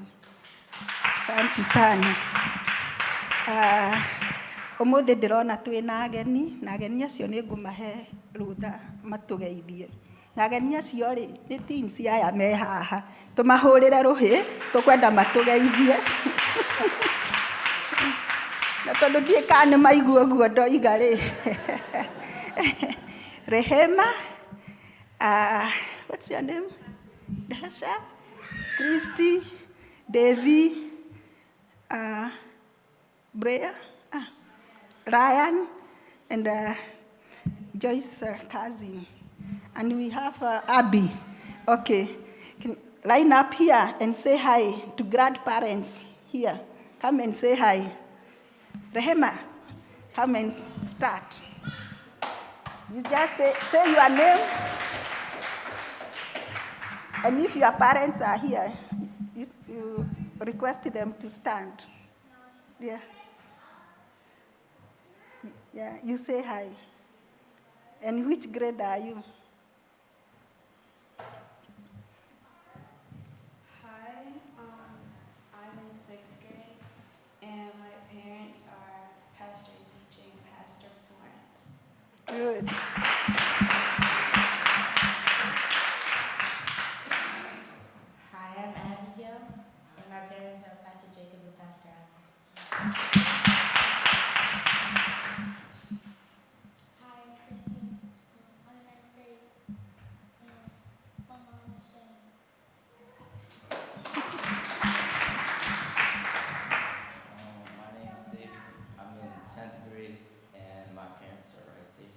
Asante sana. Ũmũthĩ ndĩrona twĩna ageni na ageni acio nĩ ngũmahe rũtha matũgeithie. Na ageni acio rĩ nĩ teens aya me haha. Tũmahũrĩre rũhĩ tũkwenda matũgeithie. Na tondũ ndiĩ kana nĩ maigua ũguo ndoiga rĩ. Rehema, what's your name? Dasha, Christy, Devi, Brea, Ryan, and Joyce cousin. And we have Abby. Okay. Can line up here and say hi to grandparents here. Come and say hi. Rehema, come and start. You just say your name. And if your parents are here, you request them to stand. Yeah. Yeah, you say hi. And which grade are you? Hi, I'm in 6th grade, and my parents are Pastor ZJ and Pastor Florence. Good. Hi, I'm Abigail, and my parents are Pastor Jacob and Pastor Alice. Hi, I'm Christine. I'm in 9th grade, and my mom is Jane. My name's David. I'm in 10th grade, and my parents are right there.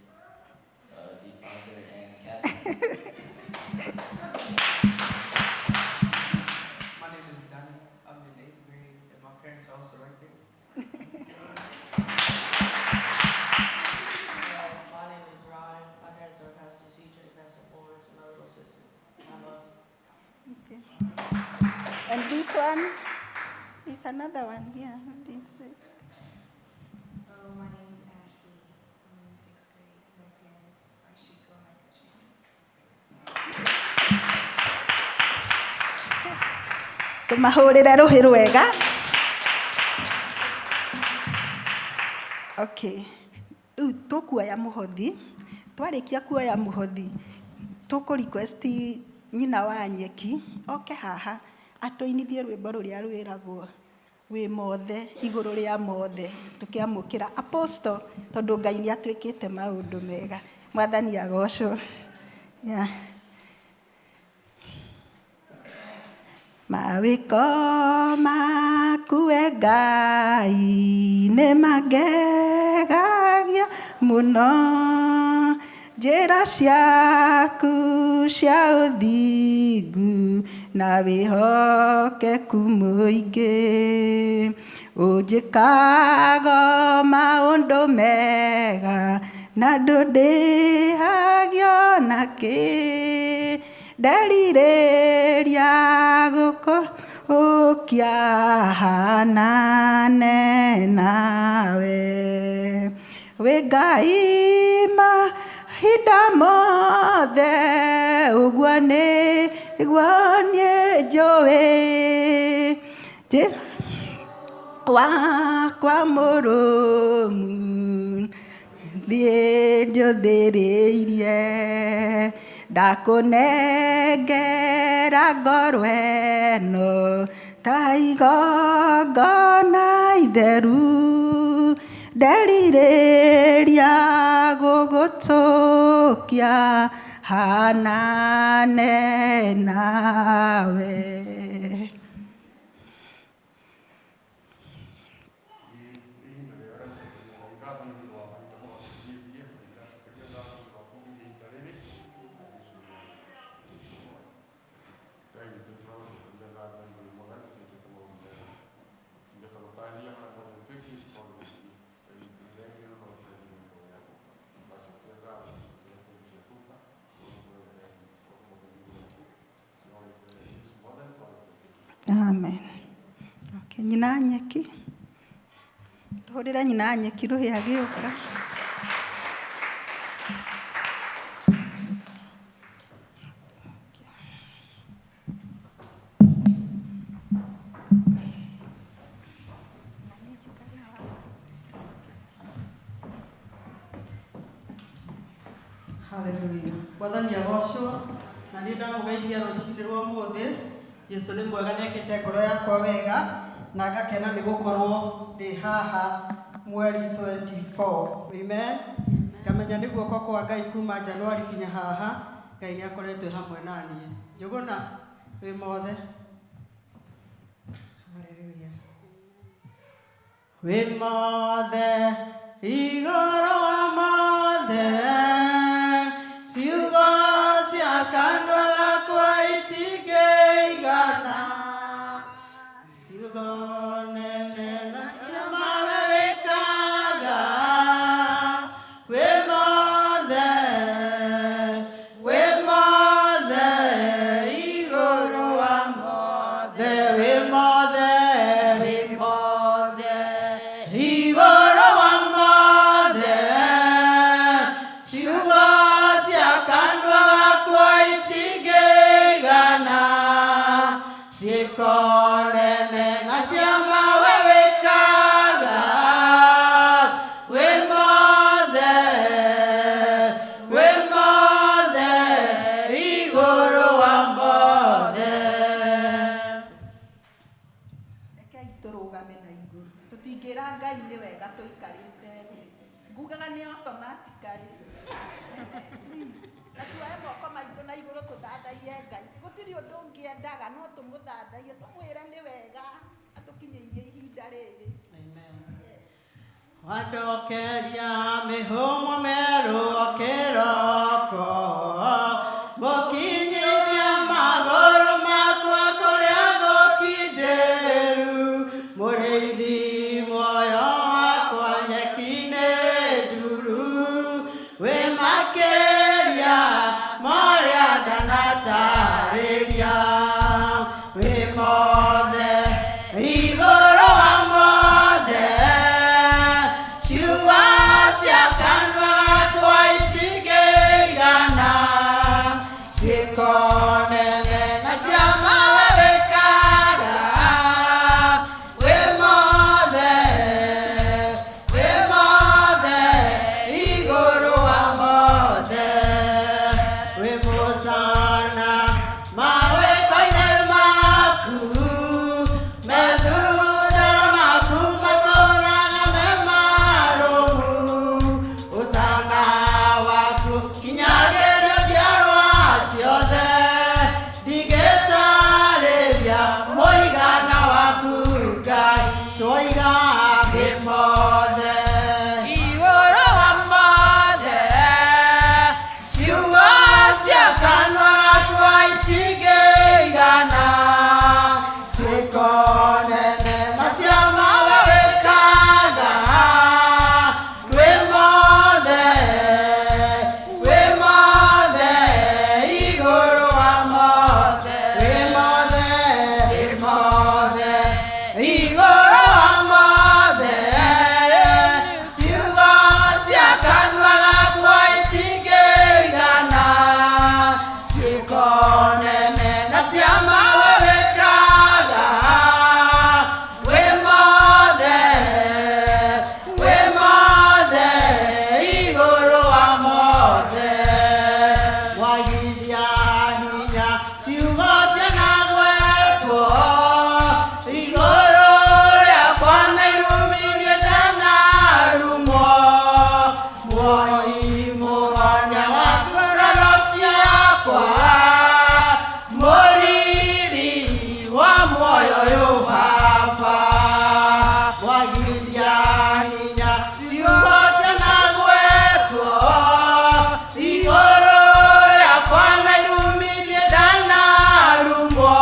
The father and Kathy. My name is Donnie. I'm in eighth grade, and my parents are also right there. My name is Ryan. My parents are Pastor CJ, Pastor Florence, and my little sister, Emma. Okay. And this one is another one here. I didn't say. Hello, my name is Ashley. I'm in sixth grade, and my parents are Sheiko and Michael Chan. Tũmahũrĩre rũhĩ rwega. Okay. Rĩu tũkuoya mũhothi. Twarĩkia kuoya mũhothi, tũkũ request nyina wa nyeki oke haha atũinithie rwĩmbo rũrĩa rwĩragwo wĩ mothe igũrũ rĩa mothe, tũkĩamũkĩra apostle tondũ Ngai nĩ atwĩkĩte maũndũ mega. Mwathani agocwo. Yeah. Mawĩko maku we Ngai nĩ mangegagia mũno, njĩra ciaku cia ũthingu na wĩhokeku mũingĩ. Ũnjĩkaga maũndũ mega na ndũndĩhagio nakĩ, nderirĩria gũkũũkia hanane nawe. Wĩ Ngai mahinda mothe, ũguo nĩguo niĩ njũĩ. Njĩra wakwa mũrũmu thiĩ njũthĩrĩirie, ndakũnengera ngoro ĩno ta igongona itheru, nderirĩria gũgũtũkia hanane nawe. Amen. Okay, nyina nyeki. Tũhũrĩre nyina nyeki rũhĩ agĩũka. Hallelujah. Mwathani agocwo na nĩ ndamũgeithia rũcinĩ rwa ũmũthĩ. Jesũ nĩ mwega, nĩekĩte ngoro yakwa wega na ngakena nĩ gũkorwo ndĩ haha mweri 24. Amen. Ngamenya nĩ guoko kwa Ngai kuma Januari kinya haha, Ngai nĩ akoretwo hamwe na niĩ. Njũgũna wĩ mothe. Hallelujah. Wĩ mothe igũrũ wa mothe, ciugo cia kanua gakwa itingĩigana, ciugo nene na cia mawe wĩkaga. Wĩ mothe, wĩ mothe igũrũ wa mothe, wĩ mothe, wĩ mothe igũrũ wa mothe, ciugo cia kanua gakwa itingĩigana, ciĩko nene na cia mawe wĩkaga. Wĩ mothe, wĩ mothe igũrũ wa mothe. Rekei tũrũgame na igũrũ, tũtingĩra Ngai nĩ wega tũikarĩte thĩ, ngugaga nĩ automatically. Please, na tuoe moko maitũ na igũrũ tũthathaiye Ngai. Gũtirĩ ũndũ ũngĩendaga no tũmũthathaiye, tũmwĩre nĩ wega atũkinyĩirie ihinda rĩrĩ. Amen. Wandokeria mĩhũmũ mwerũ o kĩroko, mũkinyithia Nene na ciama we wĩkaga, wĩ mothe, wĩ mothe, igũrũ wa mothe. Wagithia hinya ciugo cianagwetwo Igũrũ rĩakwa na irumi ndanarumwo, muoyi mũhonia wa nguraro ciakwa, mũriri wa muoyo ũyũ Baba. Wagithia hinya Ciugo cianagwetwo igũrũ rĩakwa na irumi ndanarumwo,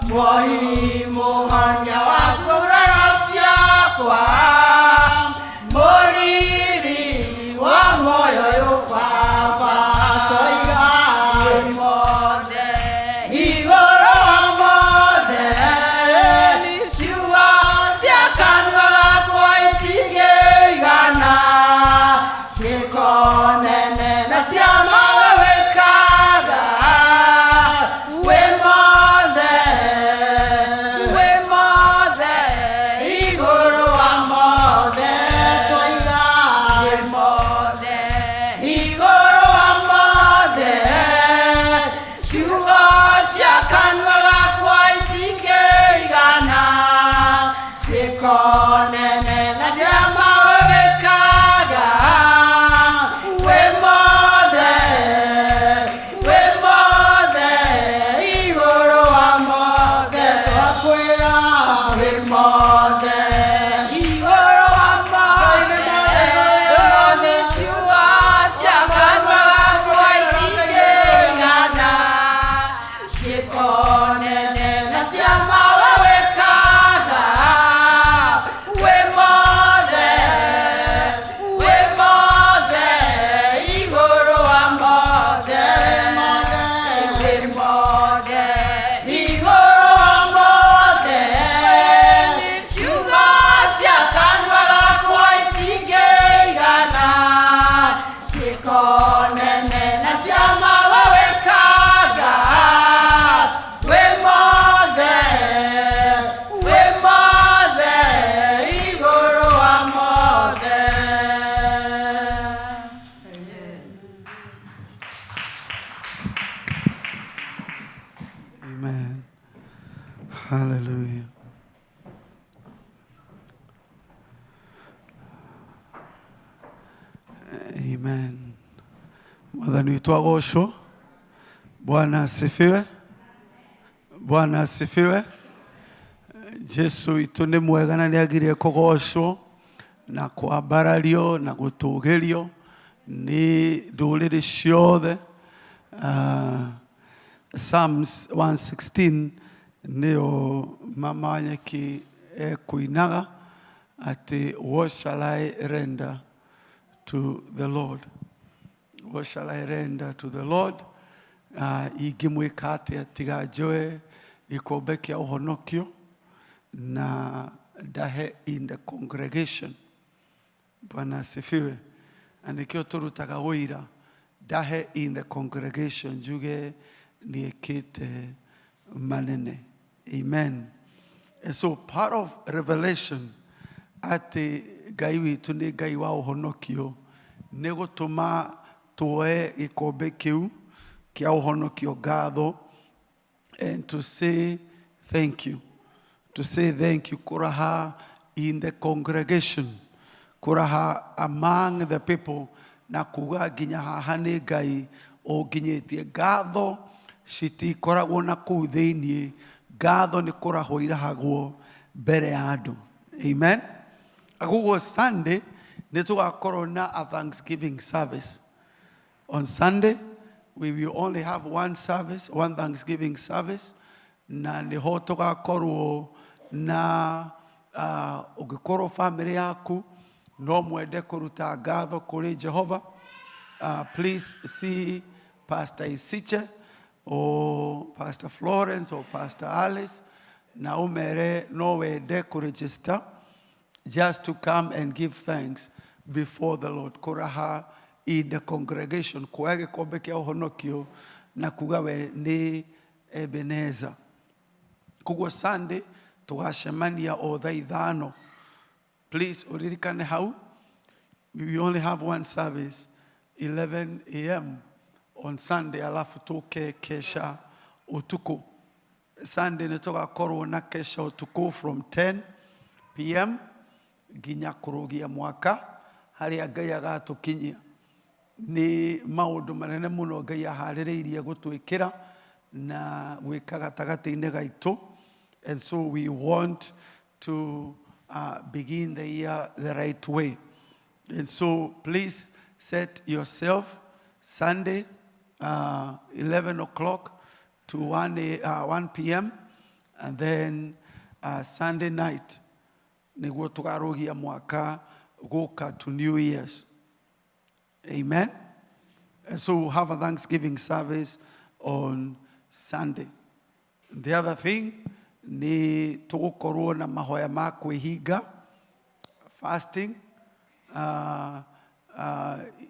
muoyi mũhonia wa nguraro ciakwa, mũriri wa muoyo ũyũ Baba. Toiga Wĩ mothe, igũrũ wa mothe, ciugo cia kanua gakwa itingĩigana, ciĩko nene na ciama we wĩkaga, wĩ mothe, wĩ mothe, igũrũ wa mothe. Toiga Wĩ mothe, igũrũ wa mothe, ciugo cia kanua gakwa itingĩigana, ciĩko nene na ciama we wĩkaga, wĩ mothe, wĩ mothe, igũrũ wa mothe. Twakwĩra Wĩ mothe, igũrũ wa mothe, ciugo cia kanua gakwa itingĩigana, ciĩko nene na ciama we wĩkaga, wĩ mothe, wĩ mothe, igũrũ wa mothe, wĩ mothe, igũrũ wa mothe, ciugo cia kanua gakwa itingĩigana, ciĩko nene na ciama we wĩkaga, wĩ mothe, wĩ mothe, igũrũ wa mothe. Amen. Hallelujah. Amen. Mwathani witũ agocwo. Bwana asifiwe. Bwana asifiwe. Jesu witũ nĩ mwega na nĩ agĩrĩire kũgocwo na kwambarario na gũtũgĩrio nĩ ndũrĩrĩ ciothe. Psalms 116 nĩyo mama Nyeki ekuinaga atĩ, "What shall I render to the Lord? What shall I render to the Lord?" Ingĩmwĩka atĩa tiga njoe gĩkombe kĩa ũhonokio na ndahe in the congregation? Bwana asifiwe. Na nĩkĩo tũrutaga ũira, ndahe in the congregation, njuge nĩekĩte manene. Amen. And so part of revelation atĩ Ngai witũ nĩ Ngai wa ũhonokio nĩ gũtũma tuoe gĩkombe kĩu kĩa ũhonokio ngatho and to say thank you, to say thank you, kũraha in the congregation, kũraha among the people na kuga nginya haha nĩ Ngai ũnginyĩtie. Ngatho citikoragwo na kũu thĩiniĩ, ngatho nĩ kũrahwo irahagwo mbere ya andũ. Amen. Koguo Sunday nĩ tũgakorwo na a thanksgiving service. On Sunday we will only have one service, one thanksgiving service, na nĩho tũgakorwo na ũngĩkorwo family yaku no mwende kũruta ngatho kũrĩ Jehova, please see Pastor Isiche or Pastor Florence or Pastor Alice na umere no wende kũregister just to come and give thanks before the Lord, kũraha in the congregation, kuoya gĩkombe kĩa ũhonokio. Na kuga we nĩ Ebeneza. Koguo Sunday tũgacemania o thaa 5. Please ũririkane hau, we only have one service, 11 a.m. on Sunday, alafu tũke kesha ũtukũ. Sunday nĩ tũgakorwo na kesha ũtukũ from 10 p.m. nginya kũrũgia mwaka harĩa Ngai agatũkinyia. Nĩ maũndũ manene mũno Ngai aharĩrĩirie gũtwĩkĩra na gwĩka gatagatĩ-inĩ gaitũ, and so we want to begin the year the right way. And so please set yourself Sunday, 11 o'clock to 1 p.m. and then Sunday night nĩguo tũkarũgia mwaka gũka to New Year's. Amen. And so we'll have a Thanksgiving service on Sunday. The other thing nĩ tũgũkorwo na mahoya ma kwĩhinga, fasting,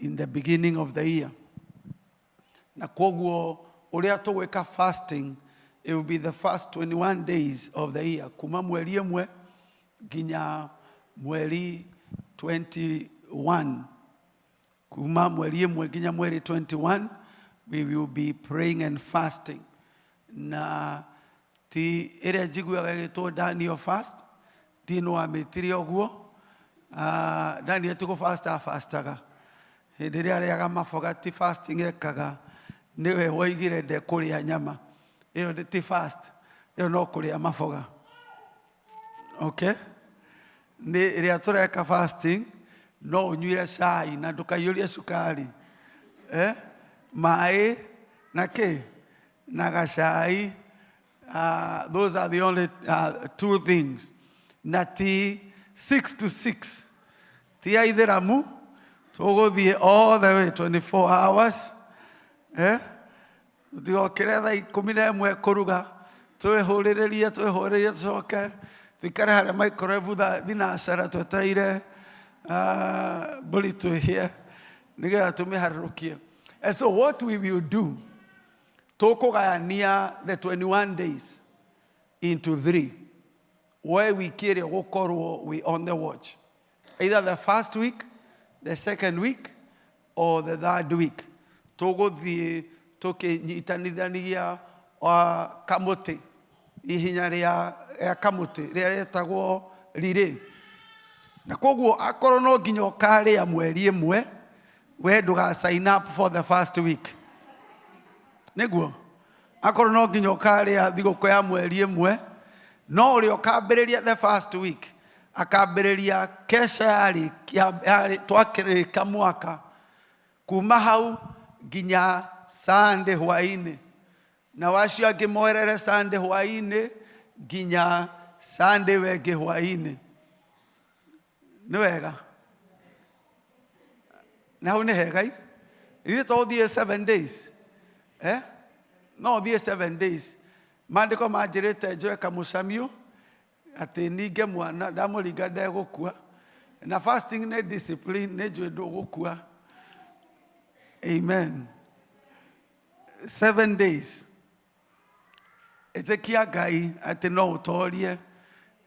in the beginning of the year. Na koguo ũrĩa tũgwĩka fasting, it will be the first 21 days of the year, kuma mweri 1 nginya mweri 21. Kuma mweri 1 nginya mweri 21, we will be praying and fasting. Na ti ĩrĩa njiguaga ĩgĩtwo Daniel fast, ndino wamĩtire ũguo. Daniel ti fast afastaga hĩndĩ ĩrĩa arĩaga maboga, ti fasting ekaga, nĩwe woigire ndekũrĩa nyama. Ĩyo ti fast, ĩyo no kũrĩa maboga. Okay, nĩ ĩrĩa tũreka fasting, no ũnyuire cai na ndũkaiyũrie cukari, eh? Maĩ na kĩ na gacai. Those are the only two things. Na ti 6 to 6, ti aithĩramu, tũgũthiĩ all the way 24 hours, eh? Tũtigokĩre thaa 11 kũruga, twĩhũrĩrĩrie, twĩhũrĩrĩrie, tũcoke tũikare harĩa microwave thaa thinacara twetereire mbũri twĩhĩe nĩgetha tũmĩharũrũkie. And so what we will do, tũkũgayania the 21 days into three. We wiki ĩrĩa ũgũkorwo we on the watch, either the first week, the second week or the third week, tũgũthiĩ tũkĩnyitanithania kamũtĩ, ihinya rĩa kamũtĩ rĩrĩa rĩtagwo rirĩ. Na koguo akorwo no nginya ũkarĩa mweri 1, we ndũga sign up for the first week. Nĩguo akorwo no nginya ũkarĩa thigũkũ ya mweri 1, no ũrĩa ũkambĩrĩria the first week akambĩrĩria kesha yarĩ twakĩrĩka mwaka, kuma hau nginya Sunday hwaĩ-inĩ, na wacio angĩ moerere Sunday hwaĩ-inĩ nginya Sunday wengĩ hwaĩ-inĩ. Nĩ wega na hau nĩ hega. Ithuĩ to ũthiĩ 7 days, eh? No ũthiĩ 7 days. Maandĩko manjĩrĩte njoe kamũcamio atĩ ninge mwana ndamũringa ndegũkua, na fasting nĩ discipline, nĩ njũĩ ndũgũkua. Amen. 7 days, ĩtĩkia Ngai atĩ no ũtorie,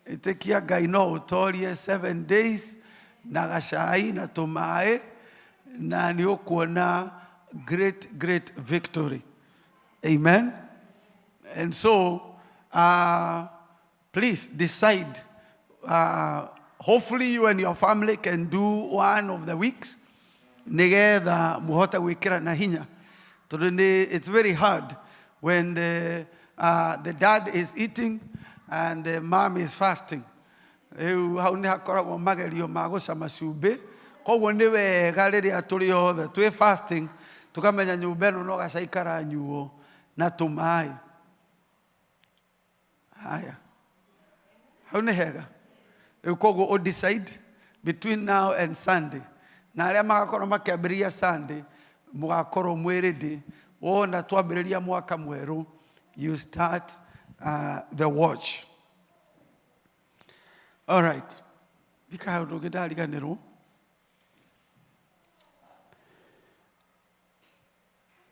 ĩtĩkia Ngai no ũtorie 7 days na gacai na tũmaĩ, na nĩ ũkuona great, great victory. Amen. And so please decide. Hopefully you and your family can do one of the weeks nigetha muhote gwĩkĩra na hinya, tondũ nĩ it's very hard when the dad is eating and the mom is fasting. Rĩu hau nĩ hakoragwo magerio ma gũcama cumbĩ. Koguo nĩ wega rĩrĩa tũrĩ othe twĩ fasting, tũkamenya nyũmba ĩno no gacai karanyuo na tũmaĩ. Haya, hau nĩ hega. Rĩu koguo ũ decide between now and Sunday, na arĩa magakorwo makĩambĩrĩria Sunday mũgakorwo mwĩ ready. Wona twambĩrĩria mwaka mwerũ, you start the watch. All right, ndikahe ũndũ ũngĩ ndariganĩrwo.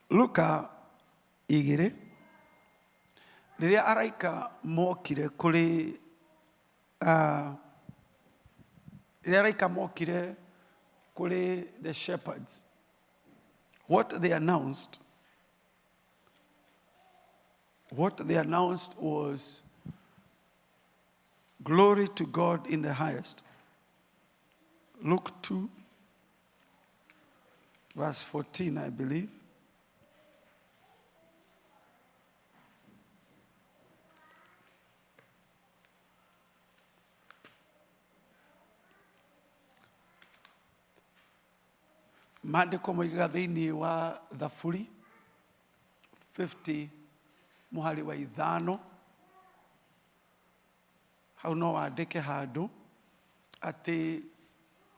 Luka Igĩrĩ, rĩrĩa araika mokire kũrĩ ah, rĩrĩa araika mokire kũrĩ the shepherds, what they announced, what they announced was glory to God in the highest. Luke 2, verse 14, I believe. Maandĩko moigaga thĩinĩ wa Thaburi 50 mũhari wa ithano, hau no wandĩke handũ atĩ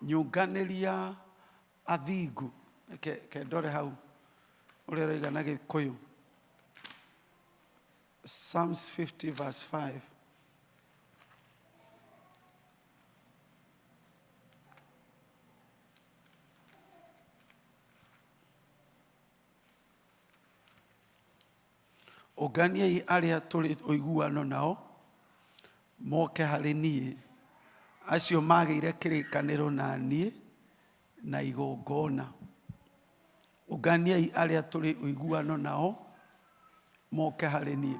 nyũnganĩria athingu. Reke reke ndore hau ũrĩa ũroiga na Gĩkũyũ. Psalms 50 verse 5. Ũnganiai arĩa tũrĩ ũiguano nao moke harĩ niĩ, acio maagĩire kĩrĩkanĩro na niĩ na igongona. Ũnganiai arĩa tũrĩ ũiguano nao moke harĩ niĩ.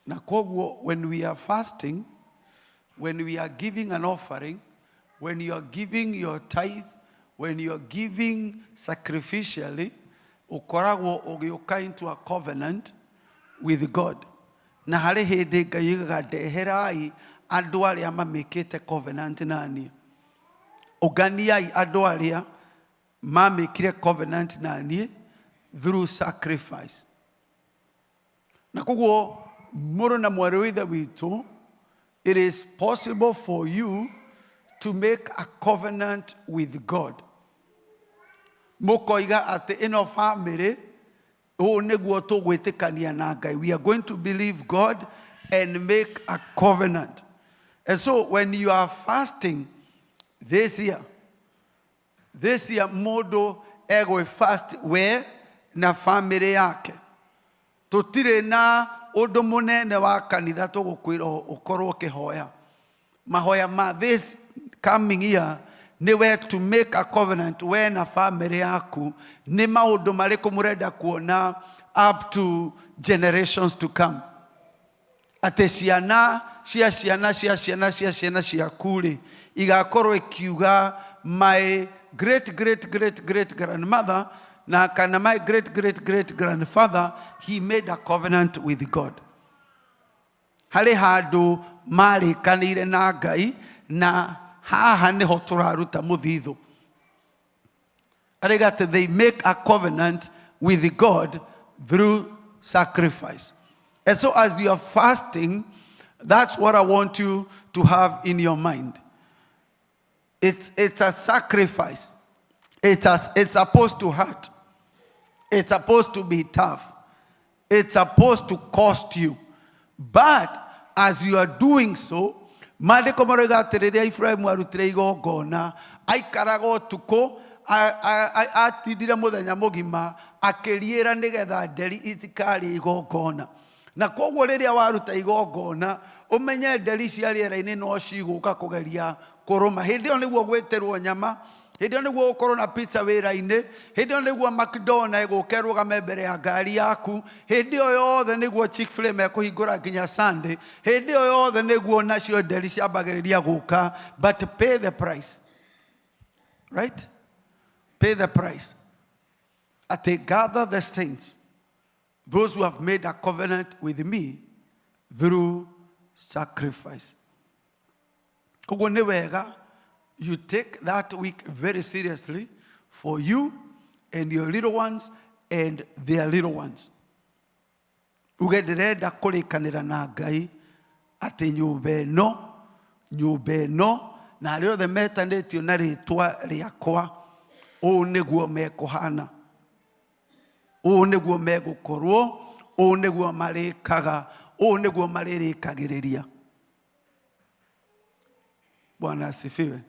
Na kwoguo when we are fasting, when we are giving an offering, when you are giving your tithe, when you are giving sacrificially, ũkoragwo ũgĩũka into a covenant with God. Na harĩ hĩndĩ Ngai oigaga ndeherai andũ arĩa mamĩkĩte covenant na niĩ. Ũnganiai andũ arĩa mamĩkire covenant na niĩ through sacrifice. Na koguo mũrũ na mwarĩ wa ithe witũ, it is possible for you to make a covenant with God. Mũkoiga atĩ ĩno famĩlĩ ũũ nĩguo tũgwĩtĩkania na Ngai. We are going to believe God and make a covenant. And so when you are fasting this year, This year mũndũ egwĩ fast we na family yake. Tũtirĩ na ũndũ mũnene wa kanitha tũgũkwĩra ũkorwo ũkĩhoya. Mahoya ma this coming year nĩ we to make a covenant we na family yaku nĩ maũndũ marĩkũ mũrenda kuona up to generations to come. Atĩ ciana cia ciana cia ciana cia ciana ciaku-rĩ, igakorwo ikiuga my great great great great grandmother na kana my great great great grandfather he made a covenant with God. Harĩ handũ marĩkanĩire na Ngai na haha nĩho tũraruta mũthithũ. Araiga atĩ they make a covenant with God through sacrifice. And so as you are fasting, that's what I want you to have in your mind. It's, it's a sacrifice. It's, a, it's supposed to hurt. It's supposed to be tough. It's supposed to cost you. But as you are doing so, maandĩko maroiga atĩ rĩrĩa Iburahĩmu arutire igongona, aikaraga ũtukũ, atindire mũthenya mũgima akĩriĩra nĩgetha nderi itikarĩe igongona. Na koguo rĩrĩa waruta igongona, ũmenye nderi cia rĩera-inĩ no cigũka kũgeria kũrũma. Hĩndĩ ĩyo nĩguo gwĩtĩrwo nyama, hĩndĩ ĩyo nĩguo ũkorwo na pizza wĩra-inĩ, hĩndĩ ĩyo nĩguo McDonald ĩgũka ĩrũgame mbere ya ngari yaku, hĩndĩ ĩyo yothe nĩguo Chick-fil-A mekũhingũra nginya Sunday, hĩndĩ ĩyo yothe nĩguo nacio nderi ciambagĩrĩria gũka, but pay the price. Right? Pay the price. Atĩ gather the saints, those who have made a covenant with me through sacrifice. Koguo nĩ wega you take that week very seriously for you and your little ones and their little ones. Uge ndĩrenda kũrĩkanĩra na Ngai atĩ nyũmba ĩno, nyũmba ĩno na arĩa othe metanĩtio na rĩtwa rĩakwa, ũũ nĩguo mekũhana. Ũũ nĩguo megũkorwo, ũũ nĩguo marĩkaga, ũũ nĩguo marĩrĩkagĩrĩria. Bwana asifiwe.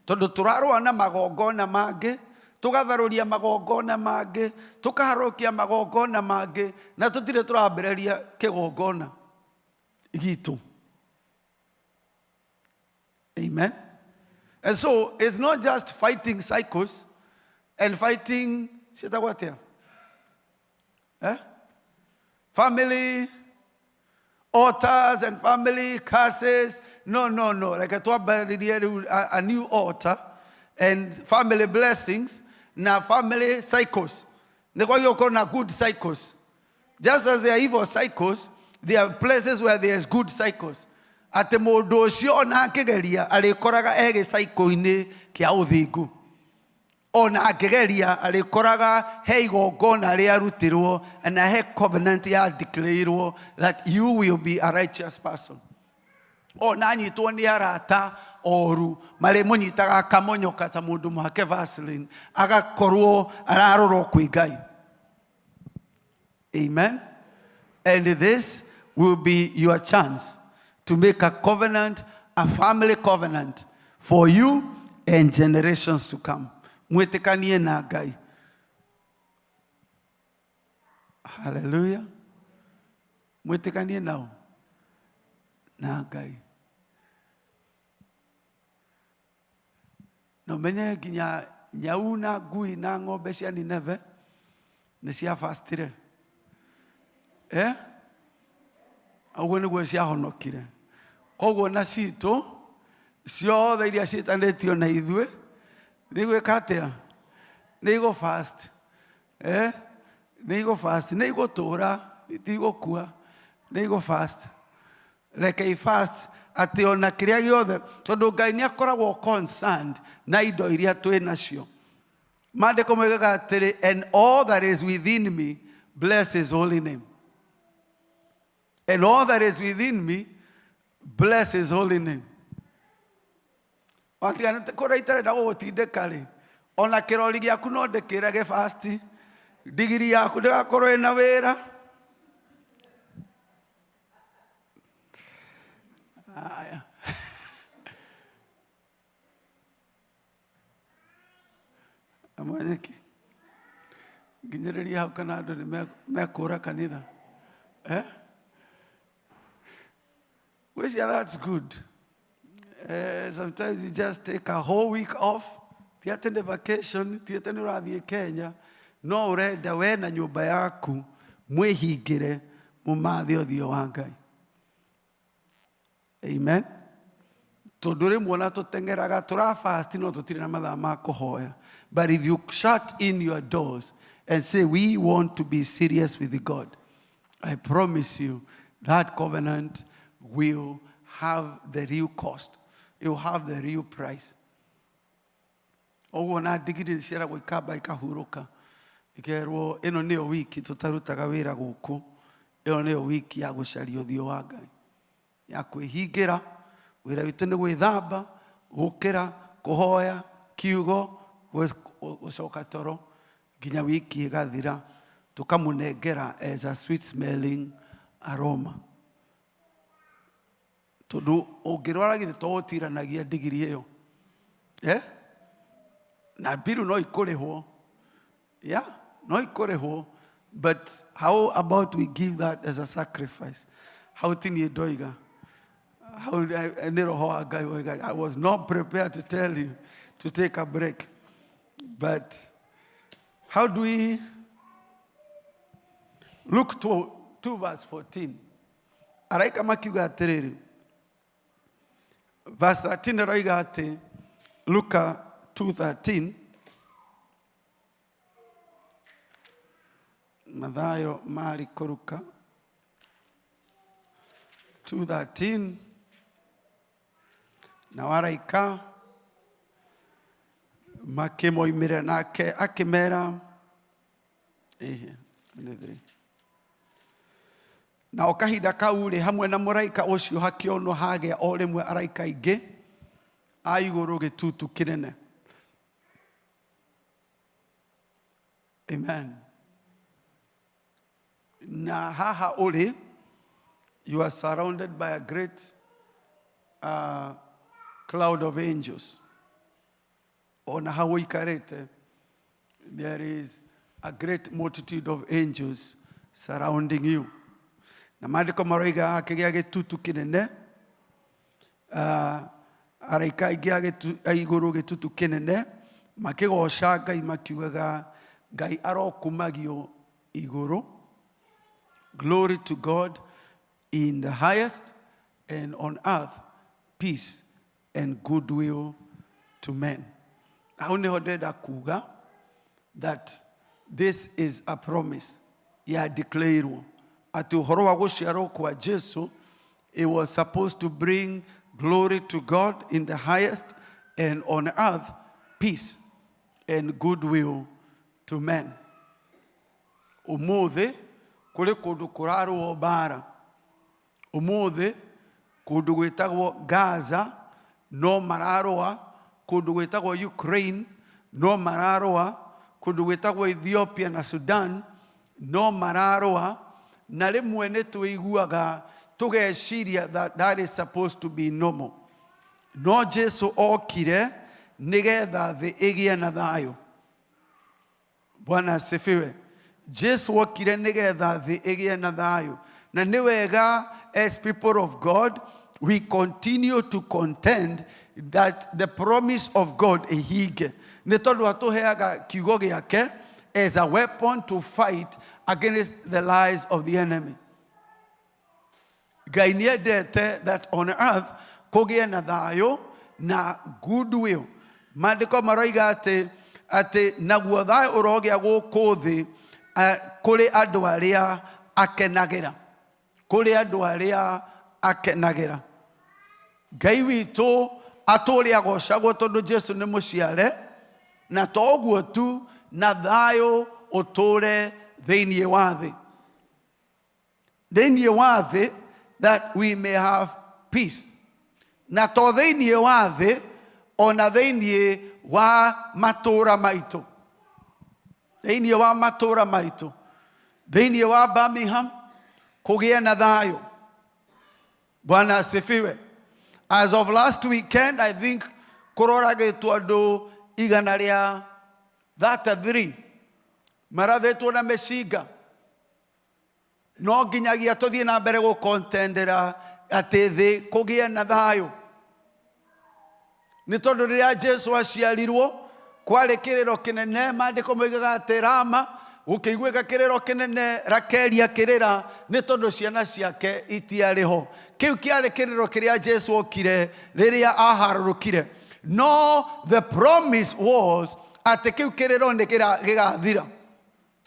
Tondũ tũrarũa na magongona mangĩ, Tũgatharũria magongona mangĩ, tũkaharũkia magongona mangĩ, na tũtirĩ tũrambĩrĩria kĩgongona gitũ. Amen. And so it's not just fighting cycles and fighting ciĩtagwo atĩa? Eh? Family altars and family curses. No, no, no. Reke twambĩrĩrie rĩu a new altar and family blessings na family cycles. Nĩ kwagĩrĩirwo gũkorwo na good cycles. Just as there are evil cycles, there are places where there is good cycles. Atĩ mũndũ ũcio ona akĩgeria arĩkoraga e gĩcaikũ-inĩ kĩa ũthingu. Ona akĩgeria arĩkoraga he igongona rĩarutirwo na he covenant ya declareirwo that you will be a righteous person. Ona anyitwo nĩ arata oru marĩmũnyitaga akamonyoka ta mũndũ mũhake Vaseline, agakorwo ararorwo kwĩ Ngai. Amen. And this will be your chance to make a covenant, a family covenant for you and generations to come. Mwĩtĩkanie na Ngai. Hallelujah. Mwĩtĩkanie nao na Ngai. Na ũmenye nginya nyau na ngui na ng'ombe cia Nineve nĩ ciabastire. Eh? Ũguo nĩguo ciahonokire. Koguo na citũ ciothe iria ciĩtanĩtio na ithuĩ nĩ igwĩka atĩa? Nĩ igũ fast. Eh? Nĩ igũ fast. Nĩ igũtũra, itigũkua. Nĩ igũ fast. Reke i fast atĩ ona kĩrĩa gĩothe tondũ Ngai nĩ akoragwo concerned na indo iria twĩ nacio. Maandĩko moigaga atĩrĩ, and all that is within me bless his holy name. And all that is within me bless his holy name. Watiga kũrĩa itarenda gũgũtindĩka rĩ, ona kĩrori gĩaku no ndĩkĩre gĩbasti, ndigiri yaku ndĩgakorwo ĩna wĩra. Aya. Amwanyeki nginyĩrĩria hau kana andũ nĩ mekũra kanitha. Eh? Which, yeah, that's good. Sometimes you just take a whole week off. Ti atĩ nĩ vacation, ti atĩ nĩ ũrathiĩ Kenya, no ũrenda we na nyũmba yaku mwĩhingĩre mũmathe ũthiũ wa Ngai. Amen. Tondũ rĩmwe ona tũteng'eraga tũrafast no tũtirĩ na mathaa ma kũhoya. But if you shut in your doors and say we want to be serious with God, I promise you that covenant will have the real cost. It will have the real price. Ũguo na ndigiri nĩ ciaragwo ikamba ikahurũka ikerwo ĩno nĩyo wiki tũtarutaga wĩra gũkũ, ĩno nĩyo wiki ya gũcaria ũthiũ wa Ngai, ya kwĩhingĩra. Wĩra witũ nĩ gwĩthamba, gũkĩra, kũhoya kiugo, gũcoka toro nginya wiki ĩgathira, tũkamũnengera as a sweet smelling aroma. Tondũ ũngĩrwara githĩ to ũtiranagia ndigiri ĩyo, eh? Na mbiru no ikũrĩhwo, yeah, no ikũrĩhwo, but how about we give that as a sacrifice? Hau ti niĩ ndoiga, hau nĩ roho wa Ngai woiga. I was not prepared to tell you to take a break, but how do we look to 2 verse 14? Araika makiuga atĩrĩrĩ, verse 13 ĩroiga atĩ, Luka 2:13, Mathayo, Mariko, Luka 2:13, nao araika makĩmoimĩra nake akĩmera, ĩhĩ, 23. Nao kahinda kau rĩ, hamwe na mũraika ũcio hakĩonwo hagĩa o rĩmwe araika aingĩ a igũrũ gĩtutu kĩnene. Amen. Na haha ũrĩ, you are surrounded by a great cloud of angels. Ona hau ũikarĩte. There is a great multitude of angels surrounding you. Na maandĩko maroiga hakĩgĩa gĩtutu kĩnene, araika aingĩ a igũrũ gĩtutu kĩnene, makĩgoca Ngai makiugaga, Ngai arokumagio igũrũ. Glory to God in the highest, and on earth peace and goodwill to men. Hau nĩho ndĩrenda kuga that this is a promise ya declareirwo atĩ ũhoro wa gũciarwo kwa Jesu, it was supposed to bring glory to God in the highest, and on earth peace and goodwill to men. Ũmũthĩ kũrĩ kũndũ kũrarũo mbara. Ũmũthĩ kũndũ gwĩtagwo Gaza no mararũa, kũndũ gwĩtagwo Ukraine no mararũa, kũndũ gwĩtagwo Ethiopia na Sudan no mararũa, na rĩmwe nĩ tũiguaga tũgeciria that that is supposed to be normal. No Jesu okire nĩgetha thĩ ĩgĩe na thayũ. Bwana asifiwe. Jesu okire nĩgetha thĩ ĩgĩe na thayũ. Na nĩ wega as people of God, we continue to contend that the promise of God ĩhinge. Nĩ tondũ atũheaga kiugo gĩake as a weapon to fight against the lies of the enemy. Ngai nĩ endete that on earth kũgĩe na thayũ na goodwill. Maandĩko maroiga atĩ atĩ naguo thayũ ũrogĩa gũkũ thĩ kũrĩ andũ arĩa akenagĩra. Kũrĩ andũ arĩa akenagĩra. Ngai witũ atũũre agocagwo tondũ Jesu nĩ mũciare, na to ũguo tu, na thayũ ũtũũre thĩinĩ wa thĩ. Thĩinĩ wa thĩ, that we may have peace. Na to thĩinĩ wa thĩ, ona thĩinĩ wa matũũra maitũ. Thĩinĩ wa matũũra maitũ. Thĩinĩ wa Birmingham, kũgĩe na thayũ. Bwana asifiwe. As of last weekend, I think kũroragĩtwo andũ igana rĩa 33 marathĩtwo na mĩcinga. No nginyagia tũthiĩ na mbere gũkontendera atĩ thĩ kũgĩe na thayũ. Nĩ tondũ rĩrĩa Jesu aciarirwo kwarĩ kĩrĩro kĩnene, maandĩko moigaga atĩ Rama gũkĩiguĩka kĩrĩro kĩnene, Rakeli akĩrĩra nĩ tondũ ciana ciake itiarĩ ho. Kĩu kĩarĩ kĩrĩro kĩrĩa Jesu okire rĩrĩa aharũrũkire. No the promise was atĩ kĩu kĩrĩro nĩ gĩgathira.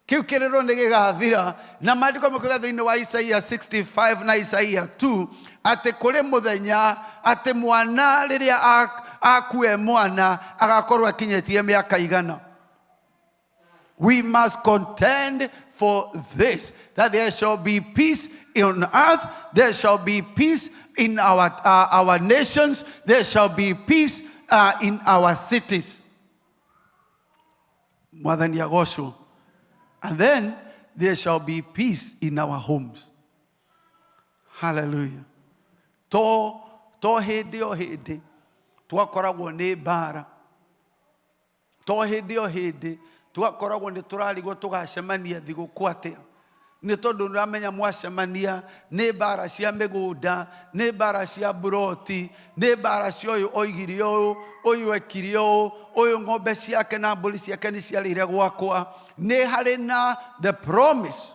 Kĩu kĩrĩro nĩ gĩgathira. Na maandĩko makiuga thĩinĩ wa Isaia 65 na Isaia 2 atĩ kũrĩ mũthenya atĩ mwana rĩrĩa akue mwana agakorwo akinyĩtie mĩaka igana. We must contend for this, that there shall be peace on earth, there shall be peace in our nations, there shall be peace in our cities. Mwathani agocwo. And then there shall be peace in our homes. Hallelujah. To hĩndĩ o hĩndĩ twakoragwo nĩ mbara. To hĩndĩ o hĩndĩ twakoragwo nĩ tũrarigwo tũgacemania thigũkũ atĩa. Nĩ tondũ nĩũramenya mwacemania nĩ mbara cia mĩgũnda, nĩ mbara cia mburoti, nĩ mbara cia ũyũ oigire ũũ, ũyũ ekire ũũ, ũyũ ng'ombe ciake na mbũri ciake nĩ ciarĩire gwakwa. Nĩ harĩ na the promise.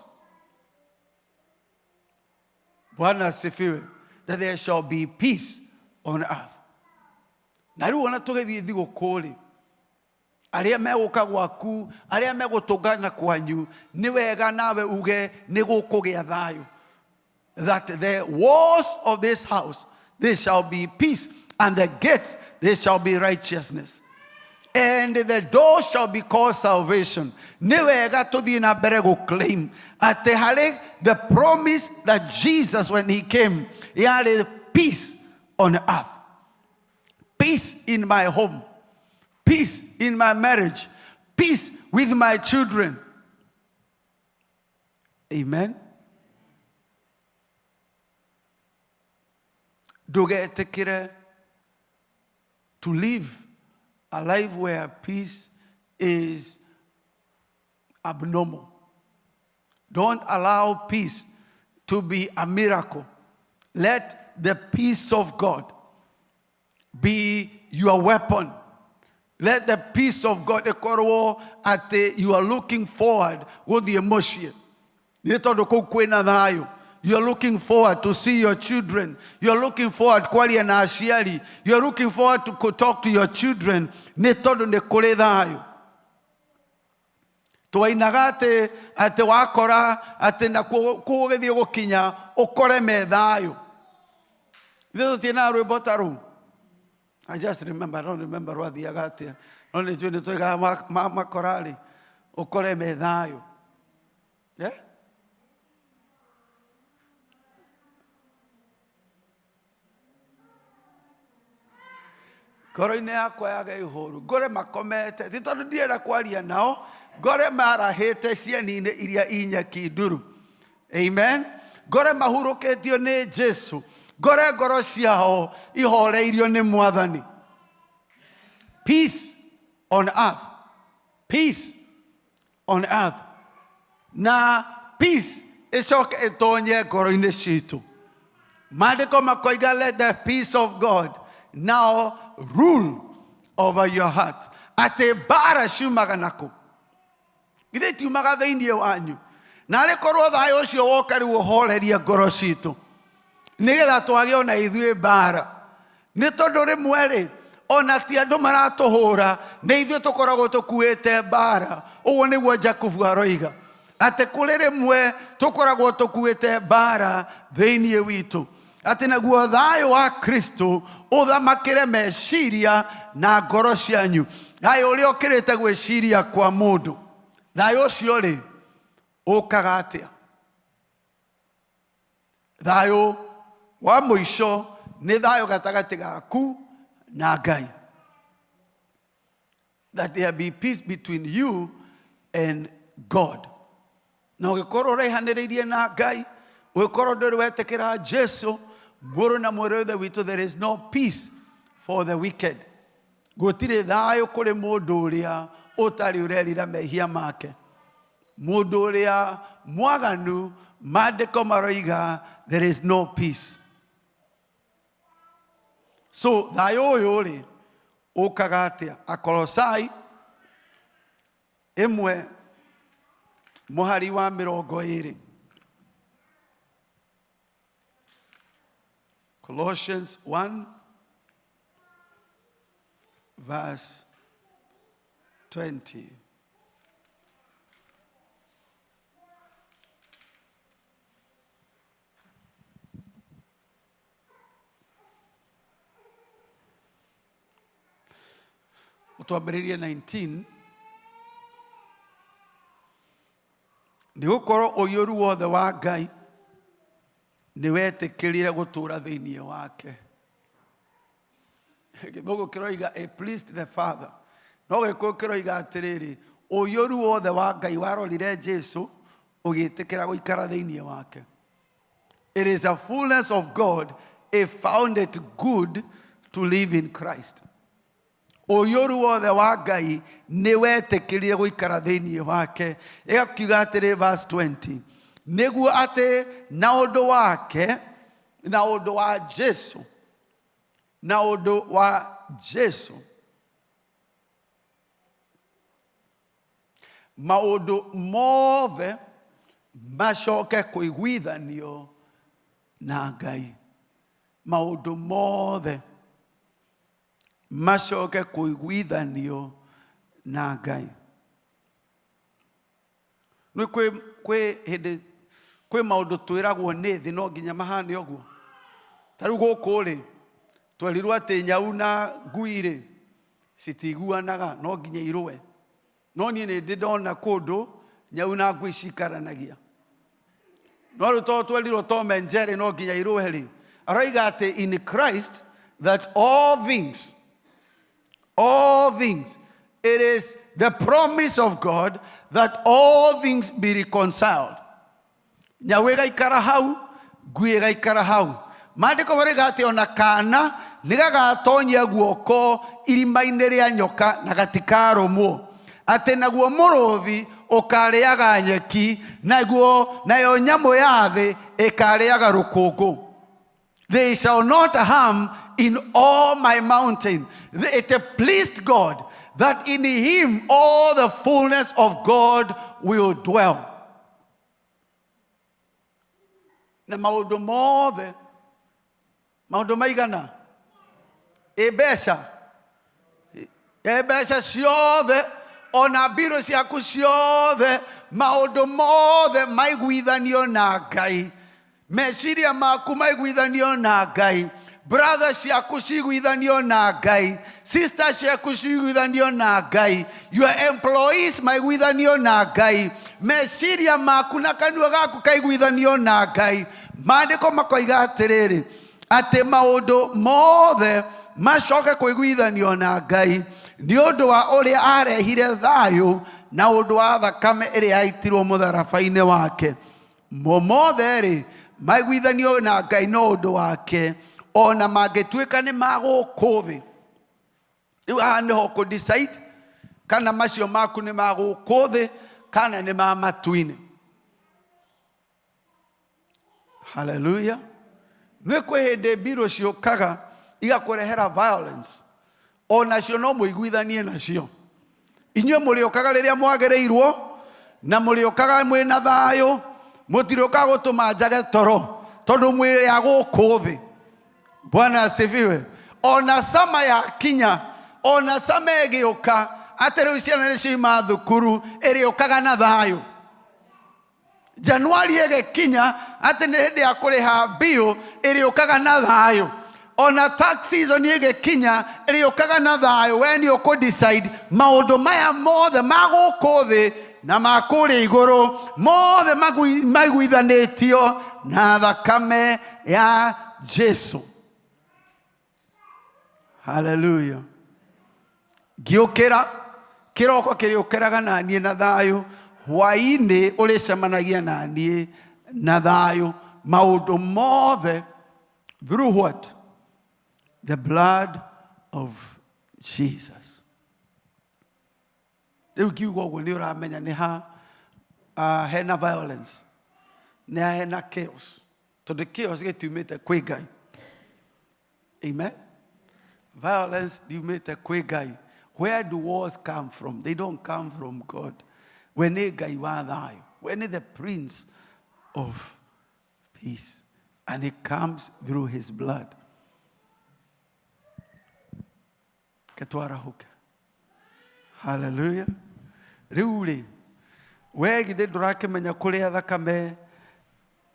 Bwana asifiwe. That there shall be peace on earth. Na rĩu ona tũgĩthiĩ thigũkũ rĩ, arĩa megũka gwaku, arĩa megũtũngana kwanyu, nĩ wega nawe uge nĩ gũkũgĩa thayũ. That the walls of this house, there shall be peace, and the gates, there shall be righteousness. And the door shall be called salvation. Nĩ wega tũthiĩ na mbere gũ claim atĩ harĩ the promise that Jesus, when he came, yarĩ peace on earth. Peace in my home. Peace in my marriage. Peace with my children. Amen. Ndũgetĩkĩre to live a life where peace is abnormal. Don't allow peace to be a miracle. Let the peace of God be your weapon. Let the peace of God ĩkorwo atĩ you are looking forward gũthiĩ mũciĩ nĩ tondũ kũu kwĩna thayũ. You are looking forward to see your children. You are looking forward kwaria na aciari. You are looking forward to talk to your children nĩ tondũ nĩ kũrĩ thayũ. Twainaga atĩ atĩ wakora atĩ nakuo kũu ũgĩthiĩ gũkinya ũkore me thayũ. Ithuĩ tũtiinaga rwĩmbo ta rũu. I just remember, I don't remember rwathiaga atĩa. No nĩ njũĩ nĩ twaigaga makorarĩ ũkore me thayũ. Yeah? Ngoro-inĩ yakwa yaga ihoru ngore makomete ti tondũ ndirenda kwaria nao ngore marahĩte cieni-inĩ iria i nyeki nduru. Amen. Ngore mahurũkĩtio nĩ Jesu, ngore ngoro ciao ihoreirio nĩ Mwathani. Peace on earth, peace on earth. Na peace ĩcoke ĩtonye ngoro-inĩ citũ. Maandĩko makoiga let the peace of God now rule over your heart. Atĩ mbara ciumaga nakũ? Githĩ itiumaga thĩinĩ wanyu? Na arĩ korwo thayũ ũcio woka rĩu ũhorerie ngoro citũ, nĩgetha twage ona ithuĩ mbara. Nĩ tondũ rĩmwe rĩ, ona ti andũ maratũhũra, nĩ ithuĩ tũkoragwo tũkuĩte mbara. Ũguo nĩguo Jakubu aroiga, atĩ kũrĩ rĩmwe tũkoragwo tũkuĩte mbara thĩinĩ witũ, atĩ naguo thayũ wa Kristo ũthamakĩre meciria na ngoro cianyu. Thayũ ũrĩa ũkĩrĩte gwĩciria kwa mũndũ. Thayũ ũcio rĩ, ũkaga atĩa? Thayũ wa mũico nĩ thayũ gatagatĩ gaku na Ngai. That there be peace between you and God. Na ũgĩkorwo ũraihanĩrĩirie na Ngai, ũgĩkorwo ndũrĩ wetĩkĩra Jesu, mũrũ na mwarĩ wa Ithe witũ, there is no peace for the wicked. Gũtirĩ thayũ kũrĩ mũndũ ũrĩa ũtarĩ ũrerira mehia make. Mũndũ ũrĩa mwaganu, maandĩko maroiga there is no peace. So thayũ ũyũ rĩ, ũkaga atĩa? Akolosai ĩmwe mũhari wa mĩrongo ĩrĩ. Colossians 1 verse 20. Ũtwambĩrĩrie 19. Nĩ gũkorwo ũiyũru wothe wa Ngai nĩ wetĩkĩrire gũtũũra thĩinĩ wake. Gĩthũngũ kĩroiga it pleased the Father. No Gĩkũyũ kĩroiga atĩrĩrĩ, ũiyũru wothe wa Ngai warorire Jesu ũgĩtĩkĩra gũikara thĩinĩ wake. It is a fullness of God, it found it good to live in Christ. Ũiyũru wothe wa Ngai nĩ wetĩkĩrire gũikara thĩinĩ wake. Ĩgakiuga atĩrĩ verse 20, nĩguo atĩ na ũndũ wake, na ũndũ wa Jesu, na ũndũ wa Jesu, maũndũ mothe macoke kũiguithanio na Ngai. Maũndũ mothe macoke kũiguithanio na Ngai. Nĩ kwĩ kwĩ hĩndĩ kwĩ maũndũ twĩragwo nĩ thĩ no nginya mahane ũguo. Ta rĩu gũkũ rĩ, twerirwo atĩ nyau na ngui rĩ, citiguanaga no nginya irũe. No niĩ nĩ ndĩ ndona kũndũ nyau na ngui cikaranagia. No rĩu tondũ twerirwo Tom and Jerry no nginya irũe rĩ, aroiga atĩ in Christ that all things, all things, it is the promise of God that all things be reconciled. Nyau ĩgaikara hau, ngui ĩgaikara hau. Maandĩko maroiga atĩ ona kana nĩ gagatonyia guoko irima-inĩ rĩa nyoka na gatikarũmwo. Atĩ naguo mũrũthi Ũkarĩaga nyeki, naguo nayo nyamũ ya thĩ ĩkarĩaga rũkũngũ. They shall not harm in all my mountain. It pleased God that in him all the fullness of God will dwell. Na maũndũ mothe, maũndũ maigana? Ĩ mbeca, ĩ mbeca ciothe, ona mbirũ ciaku ciothe, maũndũ mothe maiguithanio na Ngai. Meciria maku maiguithanio na Ngai. Brother ciaku ciguithanio na Ngai. Sister ciaku ciguithanio na Ngai. Your employees maiguithanio na Ngai. Meciria maku na kanua gaku kaiguithanio na Ngai. Maandĩko makoiga atĩrĩrĩ, atĩ maũndũ mothe macoke kũiguithanio na Ngai nĩ ũndũ wa ũrĩa arehire thayũ na ũndũ wa thakame ĩrĩa yaitirwo mũtharaba-inĩ wake. Mo mothe-rĩ, maiguithanio na Ngai no ũndũ wake, o na mangĩtuĩka nĩ ma gũkũ thĩ. Rĩu haha nĩho ũkũ decide kana macio maku nĩ ma gũkũ thĩ kana nĩ ma matu-inĩ. Haleluya. Nĩ kwĩ hĩndĩ mbirũ ciũkaga igakũrehera violence, o nacio no mũiguithanie nacio. Inyuĩ mũrĩũkaga rĩrĩa mwagĩrĩirwo, na mũrĩũkaga mwĩ na thayũ, mũtirĩũkaga gũtũma njage toro, tondũ mwĩ a gũkũ thĩ. Bwana asifiwe. Ona sama yakinya, ona sama ĩgĩũka, atĩ rĩu ciana nĩ ciauma thukuru, ĩrĩũkaga na thayũ. Januari ĩgĩkinya atĩ nĩ hĩndĩ ya kũrĩha bill, ĩrĩũkaga na thayũ. Ona tax season ĩgĩkinya, ĩrĩũkaga na thayũ. We nĩ ũkũ decide maũndũ maya mothe ma gũkũ thĩ na ma kũrĩa igũrũ, mothe maiguithanĩtio na thakame ya Jesu. Haleluya. Ngĩũkĩra kĩroko kĩrĩũkĩraga na niĩ na thayũ, hwaĩ-inĩ ũrĩcemanagia na niĩ na thayũ. Maũndũ mothe through what? The blood of Jesus. Rĩu ngiuga ũguo nĩ ũramenya nĩ ha hena violence, nĩ ha hena chaos, tondũ chaos gĩtiumĩte kwĩ Ngai. Amen. Violence ndiumĩte kwĩ Ngai. Where do wars come from? They don't come from God. We nĩ Ngai wa thayũ. We nĩ the Prince of Peace. And it comes through his blood. Ke twarahuke. Hallelujah. Rĩu rĩ, we githĩ ndũrakĩmenya kũrĩa thakame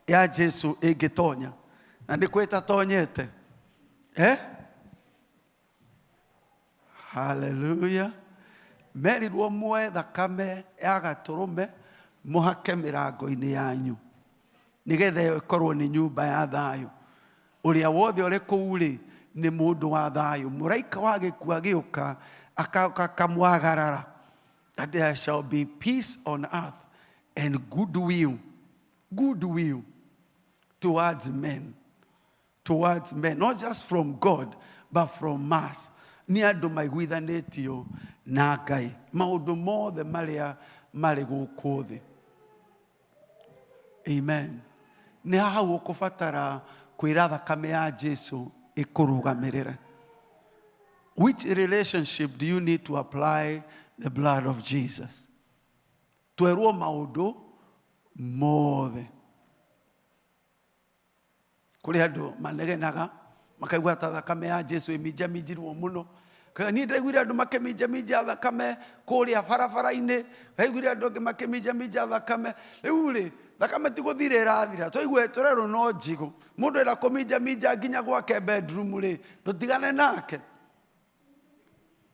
ya Jesu ĩngĩtonya na nĩ kwĩ ĩtatonyete? Eh? Hallelujah. Merirwo muoe thakame ya gatũrũme mũhake mĩrango-inĩ yanyu nĩgetha ĩyo ĩkorwo nĩ nyũmba ya thayũ. Ũrĩa wothe ũrĩ kũu-rĩ, nĩ mũndũ wa thayũ. Mũraika wa gĩkuũ agĩũka, agoka akamwagarara. That there shall be peace on earth and goodwill, goodwill towards men. Towards men, not just from God, but from us. Nĩ andũ maiguithanĩtio na Ngai. Maũndũ mothe marĩa marĩ gũkũ thĩ. Amen. Nĩ hau ũkũbatara kwĩra thakame ya Jesu ĩkũrũgamĩrĩre. Which relationship do you need to apply the blood of Jesus? Twerwo maũndũ mothe. Kũrĩ andũ manegenaga makaigua ta thakame ya Jesu ĩminjaminjirwo mũno. Kaga niĩ ndaiguire andũ makĩminjaminja thakame kũrĩa barabara-inĩ, ndaiguire andũ angĩ makĩminjaminja thakame. Rĩu rĩ, thakame ti gũthira ĩrathira, twaigua tũrerwo no njigũ. Mũndũ enda kũminjaminja nginya gwake bedroom rĩ, ndũtigane nake.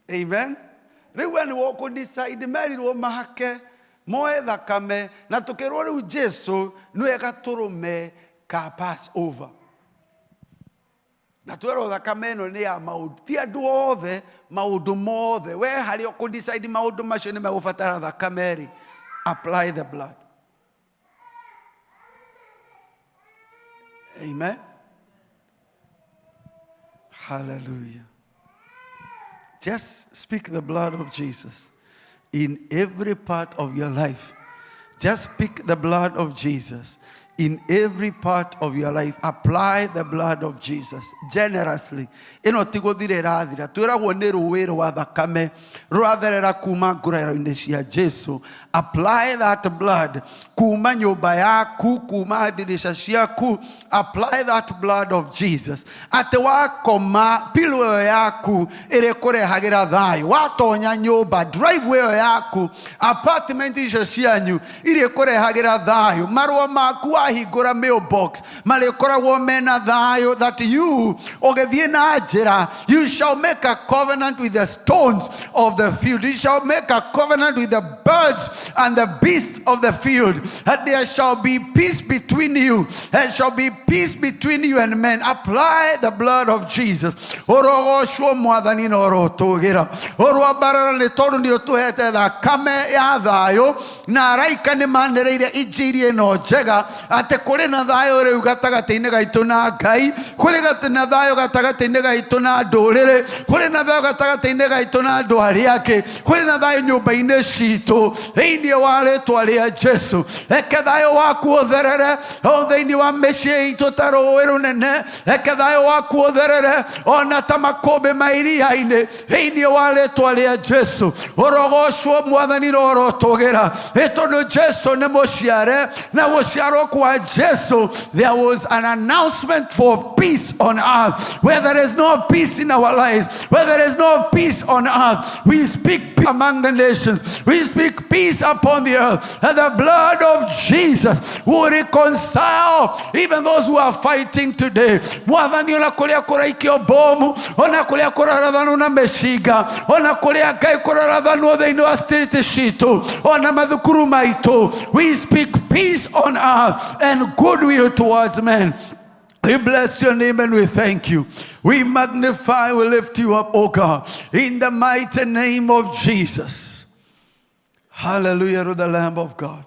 Amen. Rĩu we nĩwe ũkũ decide, merirwo mahake moe thakame, na tũkĩrwo rĩu Jesu nĩwe gatũrũme ka Passover. Na twerwo thakame ĩno nĩ ya maũndũ, ti andũ othe, maũndũ mothe. We harĩa ũkũ decide maũndũ macio nĩ megũbatara thakame rĩ, apply the blood. Amen. Hallelujah. Just speak the blood of Jesus. In every part of your life. Just speak the blood of Jesus. In every part of your life, apply the blood of Jesus generously. Ĩno ti gũthira ĩrathira, twĩragwo nĩ rũĩ rwa thakame rũratherera kuma nguraro-inĩ cia Jesu. Apply that blood kuma nyũmba yaku, kuma ndirica ciaku. Apply that blood of Jesus. Atĩ wakoma pillow ĩyo yaku ĩrĩkũrehagĩra thayũ. Watonya nyũmba, driveway ĩyo yaku, apartment icio cianyu irĩkũrehagĩra thayũ. Marũa maku wahingũra mailbox marĩkoragwo mena thayũ, that you ũgĩthiĩ na njĩra, you shall make a covenant with the stones of the field, you shall make a covenant with the birds and the beasts of the field, and there shall be peace between you, there shall be peace between you and men. Apply the blood of Jesus. Ũrogocwo Mwathani na ũrotũgĩra, ũrwambarara, nĩ tondũ nĩ ũtũhete thakame ya thayũ, na araika nĩ manĩrĩire injiri ĩno njega atĩ kũrĩ na thayũ rĩu gatagatĩ-inĩ gaitũ na Ngai, kũrĩ na thayũ gatagatĩ-inĩ gaitũ na ndũrĩrĩ, kũrĩ na thayũ gatagatĩ-inĩ gaitũ na andũ arĩa angĩ, kũrĩ na thayũ nyũmba-inĩ citũ. Thĩinĩ wa rĩtwa rĩa Jesu, reke thayũ waku ũtherere o thĩinĩ wa mĩciĩ itũ ta rũĩ rũnene. Reke thayũ waku ũtherere ona ta makũmbĩ ma iria-inĩ. Thĩinĩ wa rĩtwa rĩa Jesu, ũrogocwo Mwathani na ũrotũgĩra, nĩ tondũ Jesu nĩ mũciare, na gũciarwo kwa Jesu there was an announcement for peace on earth. Where there is no peace in our lives, where there is no peace on earth, we speak peace among the nations, we speak peace upon the earth, and the blood of Jesus will reconcile even those who are fighting today. Mwathani, ona kũrĩa kũraikio bomu, ona kũrĩa kũrarathanwo na mĩcinga, ona kũrĩa Ngai kũrarathanwo thĩinĩ wa state citũ, ona mathukuru maitũ, we speak peace on earth and goodwill towards men. We bless your name and we thank you. We magnify, we lift you up, O God, in the mighty name of Jesus. Hallelujah to the Lamb of God.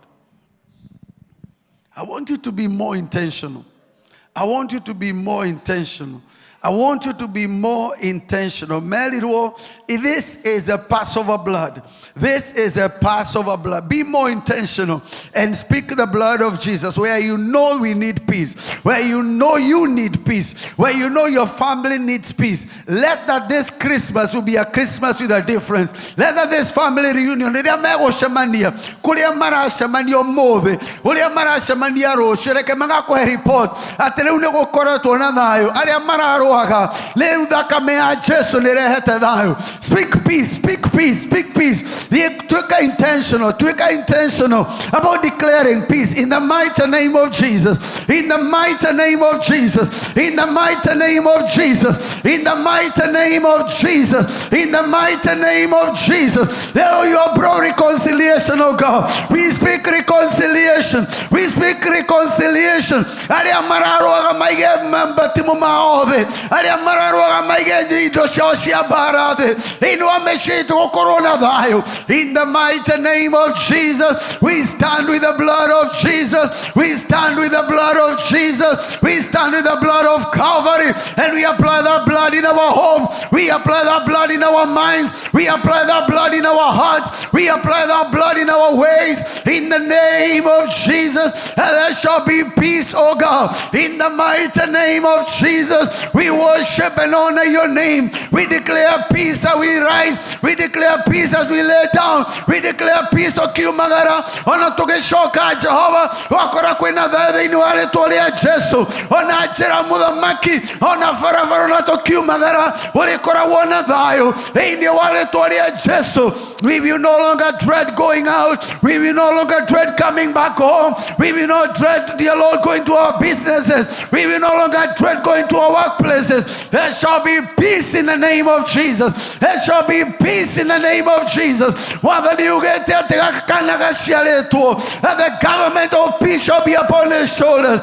I want you to be more intentional. I want you to be more intentional. I want you to be more intentional. Merirwo, this is a Passover blood. This is a Passover blood. Be more intentional and speak the blood of Jesus where you know we need peace, where you know you need peace, where you know your family needs peace. Let that this Christmas will be a Christmas with a difference. Let that this family reunion, rĩrĩa megũcemania, kũrĩa maracemania ũmũthĩ, ũrĩa maracemania rũciũ, reke magakũhe report atĩ rĩu nĩ gũkoretwo na thayũ. Arĩa mararũaga, rĩu thakame ya Jesu nĩ ĩrehete thayũ. Speak peace, speak peace, speak peace. Tuĩka intentional, tuĩka intentional about declaring peace in the mighty name of Jesus. In the mighty name of Jesus. In the mighty name of Jesus. In the mighty name of Jesus. In the mighty name of Jesus. There you have brought reconciliation, oh God. We speak reconciliation. We speak reconciliation. Arĩa mararũaga maige matimũ mao thĩ, arĩa mararũaga maige indo ciao cia mbara thĩ, thĩinĩ wa mĩciĩ itũ gũkorwo na thayũ. In the mighty name of Jesus, we stand with the blood of Jesus. We stand with the blood of Jesus. We stand with the blood of Calvary, and we apply that blood in our homes. We apply that blood in our minds. We apply that blood in our hearts. We apply that blood in our ways. In the name of Jesus, and there shall be peace, oh God. In the mighty name of Jesus, we worship and honor your name. We declare peace as we rise. We declare peace as we lay down. We declare peace tũkiumagara, ona tũgĩcoka, Jehova, wakora kwĩna thayũ thĩinĩ wa rĩtwa rĩa Jesu. Ona njĩra mũthamaki, ona barabara, ona tũkiumagara, ũrĩkoragwo na thayũ thĩinĩ wa rĩtwa rĩa Jesu. We will no longer dread going out. We will no longer dread coming back home. We will not dread, dear Lord, going to our businesses. We will no longer dread going to our workplaces. There shall be peace in the name of Jesus. There shall be peace in the name of Jesus. Mwathani ugĩte atĩ gaka kana gaciarĩtwo, that the government of peace shall be upon his shoulders.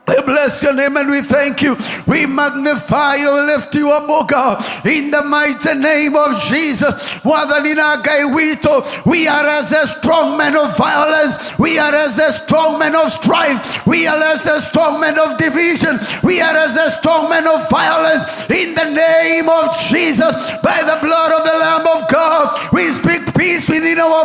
We bless your name and we thank you. We magnify you, we lift you up, oh God. In the mighty name of Jesus. Mwathani na Ngai witũ, we are as a strong man of violence. We are as a strong man of strife. We are as a strong man of division. We are as a strong man of violence. In the name of Jesus, by the blood of the Lamb of God, we speak peace within our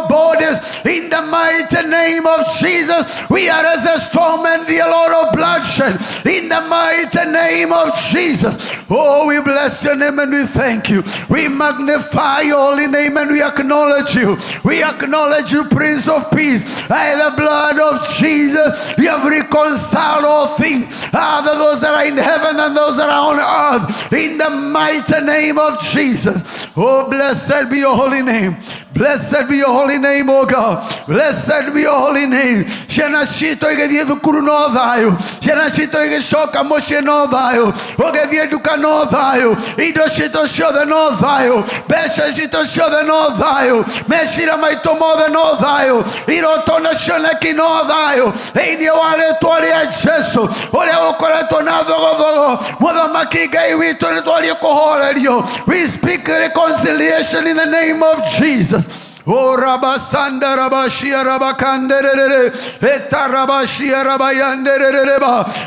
Jesus, we are as a storm and the Lord of bloodshed. In the mighty name of Jesus. Oh, we bless your name and we thank you. We magnify your holy name and we acknowledge you. We acknowledge you, Prince of Peace. By the blood of Jesus, you have reconciled all things, either those that are in heaven and those that are on earth. In the mighty name of Jesus. Oh, blessed be your holy name. Blessed be your holy name, O God. Blessed be your holy name. Ciana citũ igĩthiĩ thukuru no thayũ. Ciana citũ igĩcoka mũciĩ no thayũ. Ũgĩthiĩ nduka no thayũ. Indo citũ ciothe no thayũ. Mbeca citũ ciothe no thayũ. Meciria maitũ mothe no thayũ. Iroto na cioneki no thayũ. Thĩinĩ wa rĩtwa rĩa Jesu ũrĩa ũkoretwo na thogothogo, mũthamaki Ngai witũ, nĩ twarie kũhorerio. We speak reconciliation in the name of Jesus. Oh, Rabasanda Rabashia Rabakanderere, Eta Rabashia Rabayanderere,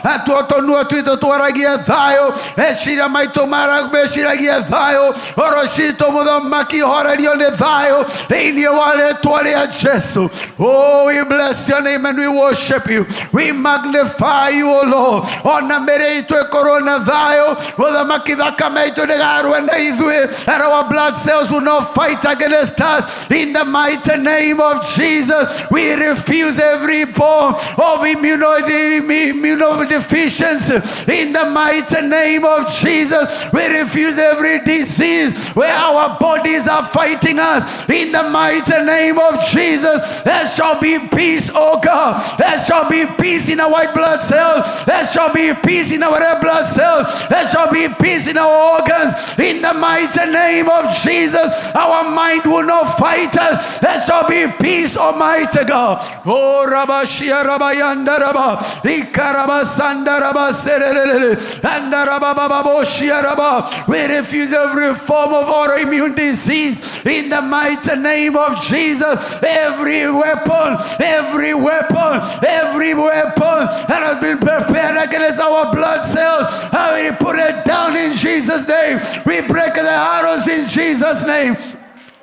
Atuotonua twitũ twaragie thayũ, meciria maitũ meciragie thayũ, ngoro citũ, mũthamaki, horerio nĩ thayũ, thĩinĩ wa rĩtwa rĩa Jesu. Oh, we bless your name and we worship you. We magnify you, O Lord. Ona mĩrĩ itũ ĩkorwo na thayũ, mũthamaki, thakame itũ ndĩgarũe na ithuĩ, and our blood cells will not fight against us. In the mighty name of Jesus, we refuse every form of immunodeficiency. In the mighty name of Jesus, we refuse every disease where our bodies are fighting us. In the mighty name of Jesus, there shall be peace, oh God. There shall be peace in our white blood cells. There shall be peace in our red blood cells. There shall be peace in our organs. In the mighty name of Jesus, our mind will not fight us. There shall be peace, Almighty God. Oh, Rabashia Rabayanda Rabba, Ikarabasanda Rabba Serere, and Rabababoshia Rabba. We refuse every form of autoimmune disease in the mighty name of Jesus. Every weapon, every weapon, every weapon that has been prepared against our blood cells, I will put it down in Jesus' name. We break the arrows in Jesus' name.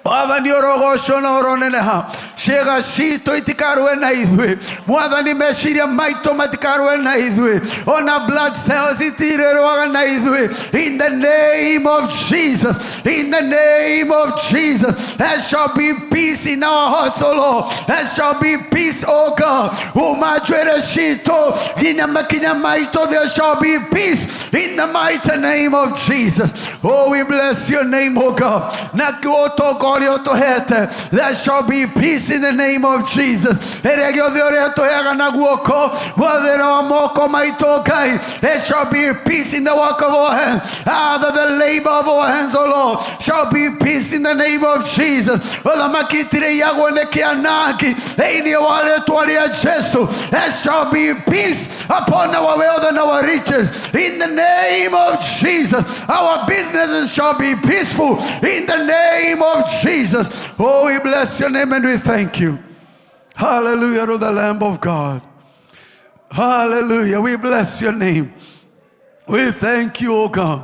Mwathani, ũrogocwo na ũroneneha. Ciĩga citũ itikarũe na ithuĩ, Mwathani. Meciria maitũ matikarũe na ithuĩ. Ona blood cells itirĩrũaga na ithuĩ. In the name of Jesus, in the name of Jesus, there shall be peace in our hearts, O Lord. There shall be peace, O God. Uma njuĩrĩ citũ nginya makinya maitũ, there shall be peace in the mighty name of Jesus. Oh, we bless your name, O God. Nakuo ũtonga ũrĩa ũtũhete, there shall be peace in the name of Jesus. Ĩrĩa gĩothe ũrĩa tũheaga na guoko mwathĩra wa moko maitũ, Ngai, there shall be peace in the work of our hands. Ah, the labor of our hands, O Lord, shall be peace in the name of Jesus. Ũthamaki itirĩiyagwo nĩ kĩanangi. Thĩinĩ wa rĩtwa rĩa Jesu, there shall be peace upon our wealth and our riches in the name of Jesus. Our businesses shall be peaceful in the name of Jesus. Oh, we bless your name and we thank you. Hallelujah to the Lamb of God. Hallelujah. We bless your name. We thank you, O God.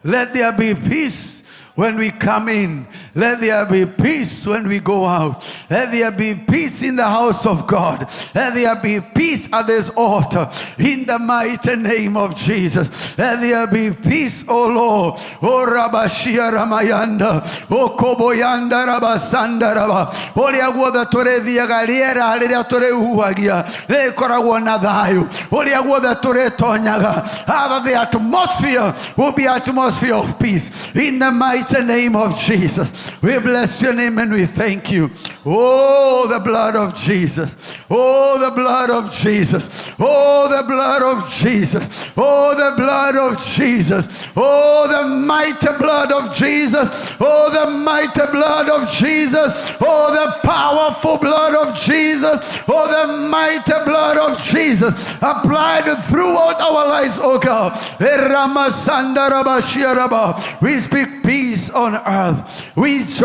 Let there be peace when we come in. Let there be peace when we go out. Let there be peace in the house of God. Let there be peace at this altar. In the mighty name of Jesus. Let there be peace, O Lord. O Rabashia Ramayanda. O Koboyanda Rabasanda Raba. Ũrĩa guothe tũrĩthiaga, rĩera rĩrĩa tũrĩhuhagia rĩkoragwo na thayũ. Ũrĩa guothe tũrĩtonyaga, Father, the atmosphere will be atmosphere of peace in the mighty name of Jesus. We bless your name and we thank you. Oh, the blood of Jesus. Oh, the blood of Jesus. Oh, the blood of Jesus. Oh, the blood of Jesus. Oh, the mighty blood of Jesus. Oh, the mighty blood of Jesus. Oh, the powerful blood of Jesus. Oh, the mighty blood of Jesus applied throughout our lives, oh God. We speak peace on earth. We joy